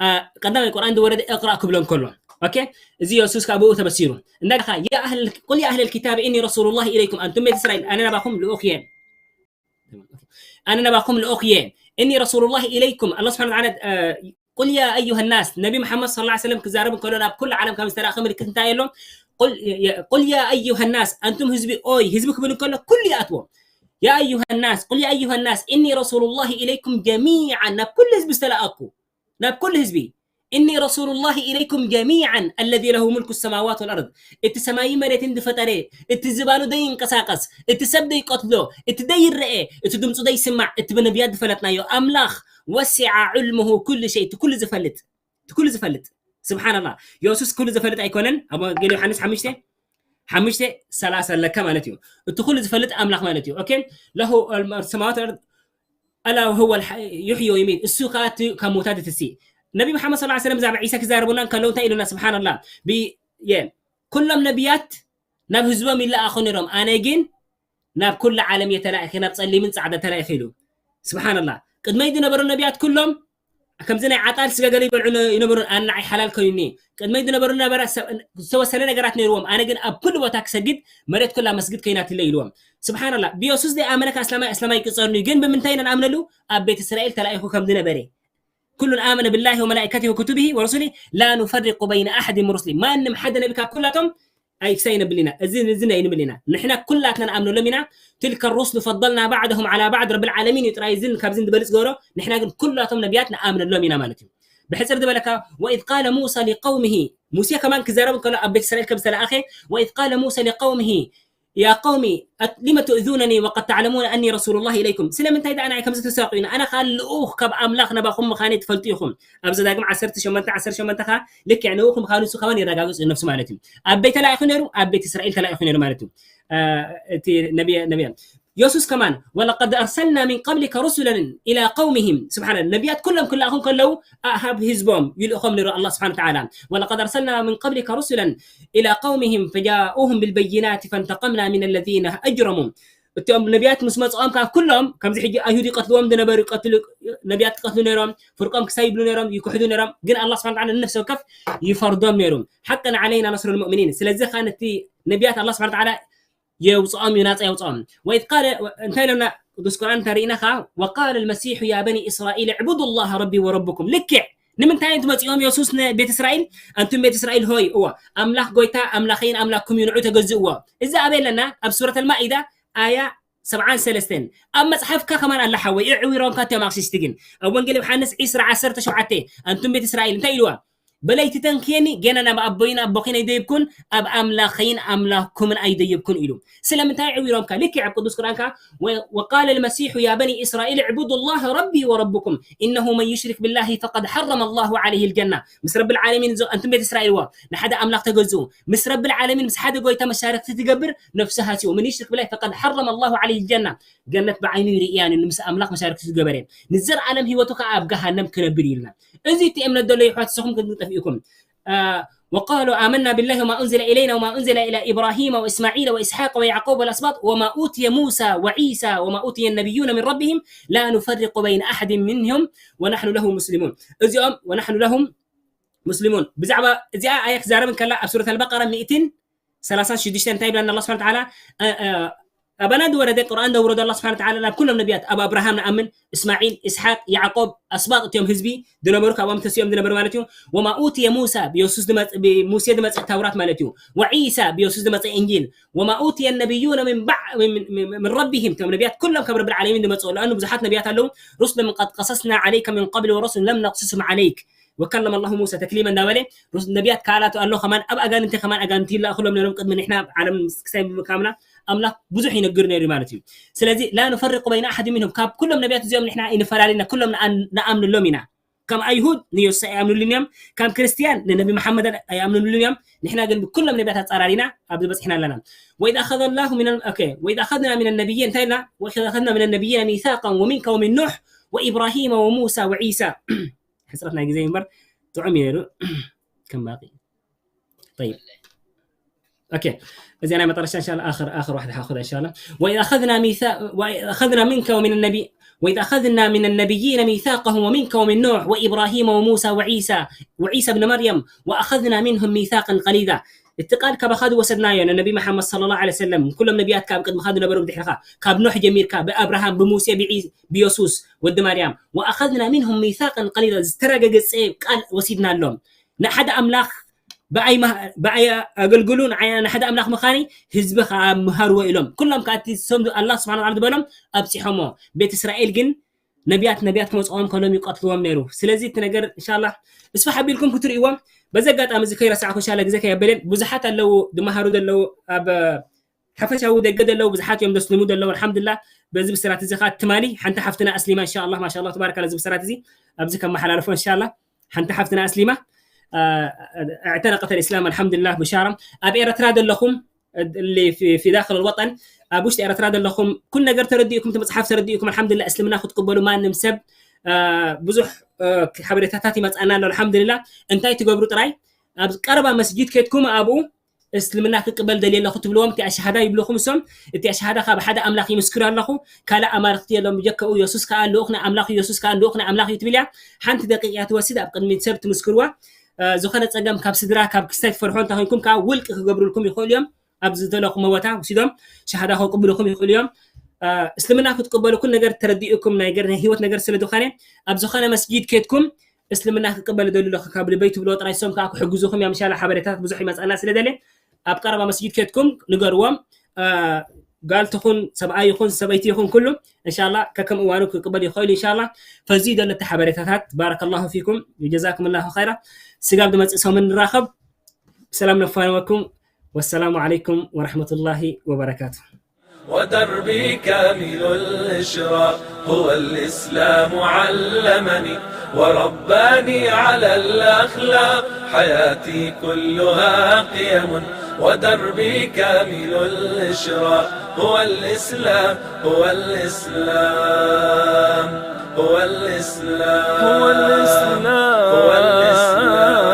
ቀዳማይ ቁርኣን ዝወረደ እቅራእ ክብሎ እንከሎ ኦኬ እዚ የሱስ ካብ ብኡ ተበሲሩ እንዳ ያ ኣህል ቁል ያ ኣህል الكتاب إني رسول الله إليكم ኣንቱም ቤት እስራኤል ኣነ ናባኹም ልኡኽ እየ ኣነ ናባኹም ልኡኽ እየ إني رسول الله إليكم الله سبحانه وتعالى قل يا أيها الناس ነቢ መሓመድ صلى الله عليه وسلم ክዛረብ እንከሎ ናብ ኩሉ ዓለም ከም ዝተላእኸ ምልክት እንታይ ኣሎ قل يا أيها الناس ኣንቱም ህዝቢ ኦይ ህዝቢ ክብል እንከሎ ኩሉ ይኣትዎ يا أيها الناس قل يا أيها الناس إني رسول الله إليكم جميعا ናብ ኩሉ ህዝቢ ዝተላኣኩ ናብ ኩሉ ህዝቢ إني رسول الله إليكم جميعا الذي له ملك السماوات والأرض እቲ ሰማይን መሬትን ዝፈጠረ እቲ ዝባኑ ዘይንቀሳቀስ እቲ ሰብ ዘይቀትሎ እቲ ዘይረአ እቲ ድምፁ ዘይስማዕ እቲ ብነቢያት ዝፈለጥናዮ ኣምላኽ وسع علمه كل شيء እቲ ኩሉ ዝፈልጥ እቲ ኩሉ ዝፈልጥ ስብሓንላ የሱስ ኩሉ ዝፈልጥ ኣይኮነን ኣብ ወንጌል ዮሃንስ ሓሙሽተ ሓሙሽተ ሰላሳ ኣለካ ማለት እዩ እቲ ኩሉ ዝፈልጥ ኣምላኽ ማለት እዩ ኦኬ ለሁ ሰማዋት ألا وهو الحي يحيي ويميت، እሱ ከዓ እቲ ካብ ምውታት እትሲ። ነቢ መሓመድ ሰለላሁ ዐለይሂ ወሰለም ብዛዕባ ዒሳ ክዛረቡና እንከለዉ እንታይ ኢሉና? ስብሓንላህ። ብ-፣ የ-፣ ኩሎም ነቢያት ናብ ህዝቦም ይለኣኹ ነይሮም፣ ኣነ ግን ናብ ኩሉ ዓለም እየ ተላኢኸ፣ ናብ ጸሊምን ጻዕዳ ተላኢኸ ኢሉ። ስብሓንላህ። ቅድመይ ዝነበሩ ነቢያት ኩሎም ከምዚ ናይ ዓጣል ስጋ ገለ ይበልዑ ነ-፣ ይነበሩን፣ ኣነ ንዓይ ሓላል ኮይኑኒ። ቅድመይ ዝነበሩ ነበረ ሰብ-፣ ዝተወሰነ ነገራት ነይርዎም፣ ኣነ ግን ኣብ ኩሉ ቦታ ክሰግድ፣ መሬት ኩላ መስጊድ ኮይናትለይ ኢልዎም። ስብሓንላህ። ብየሱስ ዘይኣመነ ከኣ ኣስላማይ፣ ኣስላማይ ይቅጸርኒ። ግን ብምንታይ ኢና ንኣምነሉ? ኣብ ቤት እስራኤል ተላኢኹ ከም ዝነበረ። ኩሉን ኣመነ ብላሂ ወመላኢከቲሂ ወኩቱቢሂ ወሩሱሊሂ ላ ኑፈሪቁ በይነ ኣሐድ ምን ሩሱሊ። ማንም ሓደ ነቢ ካብ ኩላቶም ኣይክሳይ ነብል ኢና። እዚ፣ እዚ ናይ ንብል ኢና። ንሕና ኩላትና ንኣምነሎም ኢና። ትልከ ሩሱሉ ፈደልና ባዕደሁም ዓላ ባዕድ። ረብል ዓለሚን እዩ ጥራይ እዝን ካብዝን ዝበልጽ ገበሮ። ንሕና ግን ኩላቶም ነቢያት ንኣምነሎም ኢና ማለት እዩ። ብሕጽር ዝበለካ፣ ወኢዝ ቃለ ሙሳ ሊቀውሚሂ፣ ሙሴ ከማን ክዛረብ እንከሎ ኣብ ቤት እስራኤል ከም ዝተለኣኸ፣ ወኢዝ ቃለ ሙሳ ሊቀውሚሂ ያ ቀውሚ፣ ኣት-፣ ሊመ ትእዙነኒ ወቀድ ተዕለሙነ ኣኒ ረሱሉላህ ኢለይኩም። ስለምንታይ ደኣ ንዓይ ከምዚ ትሳቕዩኒ? ኣነ ኸኣ ልኡኽ ካብ ኣምላኽ ናባኹም ምዃነይ ትፈልጡ ኢኹም። ኣብ ዘዳግም ዓሰርተ ሸሞንተ ዓሰርተ ሸሞንተ ኸኣ ልክዕ ንኡኽ ምዃኑ ንሱ ከማን የረጋግጽ እዩ ነፍሱ ማለት እዩ። ኣበይ ተላኢኹ ነይሩ? ኣብ ቤት እስራኤል ተላኢኹ ነይሩ ማለት እዩ። እ፣ እቲ ነብየ-፣ ነብየ-፣ የሱስ ከማን፣ ወለቀድ ኣርሰልና ሚን ቀብሊከ ሩሱለን ኢላ ቀውሚሂም። ስብሓን፣ ነቢያት ኩሎም ክለኣኹም ከለዉ ኣብ ህዝቦም ይልእኾም ነይሩ ኣላህ ስብሓን ወተዓላ። ወለቀድ ኣርሰልና ሚን ቀብሊከ ሩሱለን ኢላ ቀውሚሂም ፈጃኡሁም ብልበይናት ፈንተቀምና ሚን ለዚነ ኣጅረሙ። እቲኦም ነቢያት ምስ መጽኦም ካብ ኩሎም፣ ከምዚ ሕጂ ኣይሁድ ይቀትልዎም ዝነበሩ ይቀትሉ፣ ነቢያት ይቀትሉ ነይሮም፣ ፍርቆም ክሳይ ይብሉ ነይሮም፣ ይክሕዱ ነይሮም። ግን ኣላህ ስብሓን ወተዓላ ንነፍሲ ወከፍ ይፈርዶም ነይሩ። ሓቀን ዓለይና ነስሩ ልሙእሚኒን። ስለዚ ኸዓ ነቲ ነቢያት ኣላህ ስብሓን ወተዓላ የውፅኦም እዩ፣ ናፃ የውፅኦም። ወኢዝ ቃለ፣ እንታይ ኢሎና ቅዱስ ቁርኣን እንተሪእና ኸዓ፣ ወቃለ ልመሲሑ ያ በኒ እስራኢል ዕቡዱ ላህ ረቢ ወረብኩም። ልክዕ ንምንታይ እዮም ትመፅኦም የሱስ ንቤት እስራኤል? ኣንቱም ቤት እስራኤል ሆይ፣ እዎ፣ ኣምላኽ ጎይታ ኣምላኸይን ኣምላኽኩም እዩ፣ ንዑ ተገዝእዎ። እዚ ኣበይ ኣለና? ኣብ ሱረት ኣልማኢዳ ኣያ ሰብዓን ሰለስተን። ኣብ መጽሓፍካ ከማን ኣላ ሓወይ፣ እዕዊሮምካ እቶም ኣክሲስቲ ግን። ኣብ ወንጌል ዮሃንስ ዒስራ ዓሰርተ ሸውዓተ፣ ኣንቱም ቤት እስራኤል እንታይ ኢልዋ? በለይቲ ተንክየኒ፣ ገና ናብ ኣቦይን ኣቦኺን ኣይደየብኩን፣ ኣብ ኣምላኸይን ኣምላኽኩምን ኣይደየብኩን ኢሉ። ስለምንታይ ዕዊሮምካ? ልክዕ ኣብ ቅዱስ ቁርኣንካ፣ ወ-፣ ወቃለ ልመሲሑ ያ በኒ እስራኤል ዕቡዱ ላህ ረቢ ወረብኩም፣ ኢነሁ መን ዩሽሪክ ብላሂ ፈቀድ ሐረመ ላሁ ዓለይሂ ልጀና። ምስ ረብል ዓለሚን ዞ-፣ ኣንቱም ቤት እስራኤል፣ እዎ፣ ንሓደ ኣምላኽ ተገዝኡ። ምስ ረብል ዓለሚን፣ ምስ ሓደ ጎይታ መሻርክቲ ትገብር፣ ነፍሱ ሃስዩ። መን ዩሽሪክ ብላሂ ፈቀድ ሐረመ ላሁ ዓለይሂ ልጀና። ገነት ብዓይኑ ይርእያ፣ ምስ ኣምላኽ መሻርክቲ ዝገበረ። ንዘለዓለም ህይወቱ ከኣ ኣብ ገሃነም ክነብር ኢልና። እዚ እቲ እምነት ዘሎ ይሕዋት፣ ንስኹም ግን ጠፊእኩም። አ፣ ወቃሉ ኣመና ቢላሂ ወማ ኡንዚለ ኢለይና ወማ ኡንዚለ ኢላ ኢብራሂመ ወኢስማዒለ ወኢስሓቀ ወያዕቆብ ወልኣስባጥ ወማ ኡትየ ሙሳ ወዒሳ ወማ ኡትየ ነቢዩነ ሚን ረቢሂም ላ ኑፈሪቁ በይነ ኣሐድ ሚንሁም ወናሕኑ ለሁ ሙስሊሙን። እዚኦም ወናሕኑ ለሁም ሙስሊሙን። ብዛዕባ እዚኣ ኣያ ክዛረብ እንከላ ኣብ ሱረት ኣልበቀራ ሚእትን ሰላሳን ሽዱሽተን እንታይ ይብለና ኣላህ ስብሓን ወተዓላ? አ፣ አ፣ ኣባና ዝወረደ ቁርኣን ዘውረዶ ኣላህ ስብሓን ወተዓላ ናብ ኩሎም ነቢያት፣ ኣብ ኣብርሃም ንኣምን፣ እስማዒል፣ እስሓቅ፣ ያዕቆብ፣ ኣስባጥ እቲኦም ህዝቢ ዝነበሩ ካብኦም ተሲኦም ዝነበሩ ማለት እዩ። ወማ ኡትየ ሙሳ፣ ብየሱስ ዝመጽ-፣ ብሙሴ ዝመጽእ ታውራት ማለት እዩ። ወዒሳ፣ ብየሱስ ዝመጽእ እንጂል። ወማ ኡትየ ነቢዩነ ምን ባዕ-፣ ምን፣ ምን፣ ምን ረቢሂም፣ እቶም ነቢያት ኩሎም ካብ ረብል ዓለሚን ዝመጽኡ፣ ለኣኑ ብዙሓት ነቢያት ኣለዉ። ሩስለ ምን ቀድ ቀሰስና ዓለይከ ምን ቀብል ወሩስለ ለም ነቅስስም ዓለይክ። ወከለመ ላሁ ሙሳ ተክሊመ እንዳበለ፣ ሩስ-፣ ነቢያት ካላት ኣሎ ከማን፣ ኣብ ኣጋንንቲ ከማን ኣጋንንቲ ይላእኽሎም ነይሮም ቅድሚ ንሕና ዓለም ምስ ክሳይ ምምካምና ኣምላኽ ብዙሕ ይነግር ነይሩ ማለት እዩ። ስለዚ ላ ኑፈሪቁ በይነ ኣሐድ ሚንሁም፣ ካብ ኩሎም ነቢያት እዚኦም ንሕና ይንፈላልና፣ ኩሎም ንኣን-፣ ንኣምንሎም ኢና። ከም ኣይሁድ ንየሱስ ኣይኣምንሉን እዮም፣ ከም ክርስትያን ንነቢ መሓመድ ኣይኣምንሉን እዮም። ንሕና ግን ብኩሎም ነቢያት ኣጻራሪና ኣብዚ በጺሕና ኣለና። ወኢዝ ኣኸዘ ላሁ ሚነ፣ ኦኬ፣ ወኢዝ ኣኸዝና ሚነ ነቢይን፣ እንታይ ኢልና? ወኢዝ ኣኸዝና ሚነ ነቢይና ሚሳቀን ወሚንከ ወሚን ኑሕ ወኢብራሂመ ወሙሳ ወዒሳ። ሕጽረት ናይ ግዜ እምበር ጥዑም እዩ ነይሩ። ከም ባቂ። طيب. ኦኬ። እዚ ናይ መጠረሻ እንሻላ ኣኽር፣ ኣኽር ዋሕድ ሃኹዳ እንሻላ። ወኢዝ ኣኸዝና ሚሳ-፣ ወኢዝ ኣኸዝና ሚንከ ወሚን ነቢ-፣ ወኢዝ ኣኸዝና ሚን ነቢይነ ሚሳቀሁም ወሚንከ ወሚን ኑሕ ወኢብራሂመ ወሙሳ ወዒሳ፣ ወዒሳ ብን መርየም ወኣኸዝና ሚንሁም ሚሳቀን ቀሊዛ። እቲ ቃል ካባኻ ዝወሰድናዮ ንነቢ መሓመድ ሰለላሁ ዐለይሂ ወሰለም፣ ኩሎም ነቢያትካ ኣብ ቅድምኻ ዝነበሩ ብድሕርኻ፣ ካብ ኖሕ ጀሚርካ፣ ብኣብርሃም፣ ብሙሴ፣ ብዒ-፣ ብየሱስ ወዲ ማርያም፣ ወኣኸዝና ሚንሁም ሚሳቀን ቀሊዛ፣ ዝተረጋገጸ ቃል ወሲድናሎም። ንሓደ ኣምላኽ ብኣይ መሃ-፣ ብኣይ ኣገልግሉ፣ ንዓይ ንሓደ ኣምላኽ ምዃነይ ህዝቢ ከኣ ምሃርዎ ኢሎም። ኩሎም ከኣ እቲ ሰም-፣ ኣላህ ስብሓን ወተዓላ ዝበሎም ኣብጺሖሞ። ቤት እስራኤል ግን ነቢያት፣ ነቢያት ክመጽኦም ከሎም ይቀትልዎም ነይሩ። ስለዚ እቲ ነገር እንሻላ እስፋሕ ኣቢልኩም ክትርእይዎም። በዚ ኣጋጣሚ እዚ ከይረሳዕኩ እንሻላ ግዜ ከየበልን ብዙሓት ኣለዉ ዝመሃሩ ዘለዉ ኣብ ሓፈሻዊ ደገ ዘለዉ ብዙሓት እዮም ዘስልሙ ዘለዉ። ኣልሓምዱሊላህ በዚ ብስራት እዚ ከኣ ትማሊ ሓንቲ ሓፍትና ኣስሊማ እንሻላ ማሻላ ተባረካላ እዚ ብስራት እዚ ኣብዚ ከመሓላልፎ እንሻላ ሓንቲ ሓፍትና ኣስሊማ እ፣ እዕተነቀት ኣልእስላም ኣልሓምዱሊላህ ብሻራ ኣብ ኤረትራ ዘለኹም اللي في في داخل الوطن، ኣብ ውሽጢ ኤርትራ ዘለኹም ኩሉ ነገር ተረዲእኩም፣ እቲ መጽሓፍ ተረዲእኩም፣ ኣልሓምዱሊላህ እስልምና ክትቅበሉ ማንም ሰብ ብዙሕ ሓበሬታታት ይመጽኣና ኣሎ። ኣልሓምዱሊላህ እንታይ ትገብሩ ጥራይ፣ ኣብ ቀረባ መስጊድ ከድኩም ኣብኡ እስልምና ክቅበል ደልየ ኣለኹ ትብልዎም። እቲ ኣሽሃዳ ይብልኹም እሶም፣ እቲ ኣሽሃዳ ካብ ሓደ ኣምላኽ ይምስክር ኣለኹ፣ ካልእ ኣማልኽቲ የሎም ብጀከኡ፣ የሱስ ከኣ ልኡኽ ናይ ኣምላኽ እዩ፣ የሱስ ከኣ ልኡኽ ናይ ኣምላኽ እዩ ትብል እያ። ሓንቲ ደቂቕ እያ ትወስድ፣ ኣብ ቅድሚ ሰብ ትምስክርዋ። ዝኾነ ጸገም ካብ ስድራ ካብ ክስታይ ትፈርሖ እንተ ኮይንኩም ከኣ ውልቂ ክገብሩልኩም ይኽእሉ እዮም። ኣብ ዝደለኹም ቦታ ውሲዶም ሸሃዳ ከቅብሉኹም ይኽእሉ እዮም። እስልምና ክትቅበሉ ኩሉ ነገር ተረዲእኩም ናይ ገር ናይ ህይወት ነገር ስለ ዝኾነ ኣብ ዝኾነ መስጊድ ከድኩም እስልምና ክቅበል ደሉ ኣለኹ ካብ ልበይ ትብሎ ጥራይ፣ እሶም ከዓ ክሕግዙኹም እዮም። ኢንሻላ ሓበሬታት ብዙሕ ይመፅኣና ስለ ደለ ኣብ ቀረባ መስጊድ ከድኩም ንገርዎም። ጋል ትኹን ሰብኣይ ይኹን ሰበይቲ ይኹን ኩሉ እንሻላ ከከም እዋኑ ክቅበል ይኽእል። እንሻላ ፈዚ ደለቲ ሓበሬታታት ባረከላሁ ፊኩም ወጀዛኩም ላሁ ኸይራ። ስጋብ ዝመፅእ ሰሙን ንራኸብ። ብሰላም ነፋንወኩም። ወሰላሙ ዓለይኩም ወረሕመቱላሂ ወበረካቱ። ودربي كامل الإشراق، هو الإسلام علمني ورباني على الأخلاق. حياتي كلها قيم ودربي كامل الإشراق، هو الإسلام، هو الإسلام، هو الإسلام، هو الإسلام. هو الإسلام.